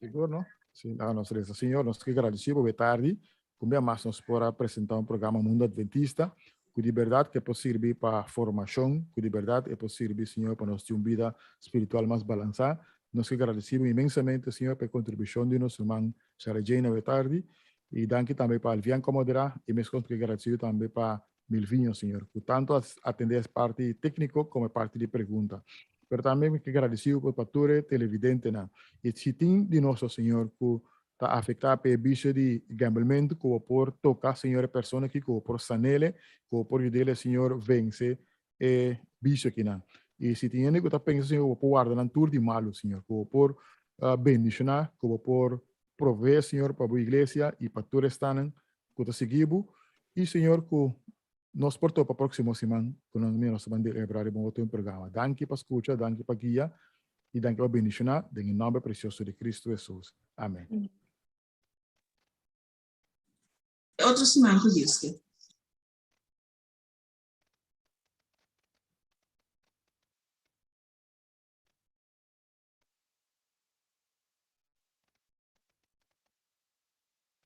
Sigur no? Si, laga nos reza. Señor, nos ke gradeci bo be tardi, ku un bia mas nos por a presenta un programa Mundo Adventista, ku di berdad ke por sirbi pa formacion, ku di berdad e por sirbi, Señor, pa nos tin un bida spiritual mas balansa. Nos ke gradeci bo inmensamente, Señor, pa e contribucion di nos ruman Sarah Jane awe tardi, y danki tambe pa Alvian Comodera, y mescos nos ke gradeci tambe pa Milvinho, Señor, ku tanto a atendé e parti tékniko komo e parti di pregunta. Pero tambe mi ke gradisí bo pa tur e televidentenan. I si tin di nos, o Señor, ku ta afektá pa e bisio di gamblementu, ku bo por toka, Señor, e persona aki, ku bo por san'ele, ku bo por yud'ele, Señor, vense e bisio akinan. I si tin hende ku ta pensa, Señor, ku bo por warda nan tur di malu, Señor, ku bo por bendishoná, ku bo por proveé, Señor, pa bo iglesia i pa tur esnan ku ta sigui bo i Señor ku nos por topa próksimo siman ku nos mira nos ta ban delebra riba un otro programa. Danki pa skucha, danki pa guia i danki pa bendishoná den e nòmber presioso di Kristu Hesus. Amen. E otro siman ku Dios ke.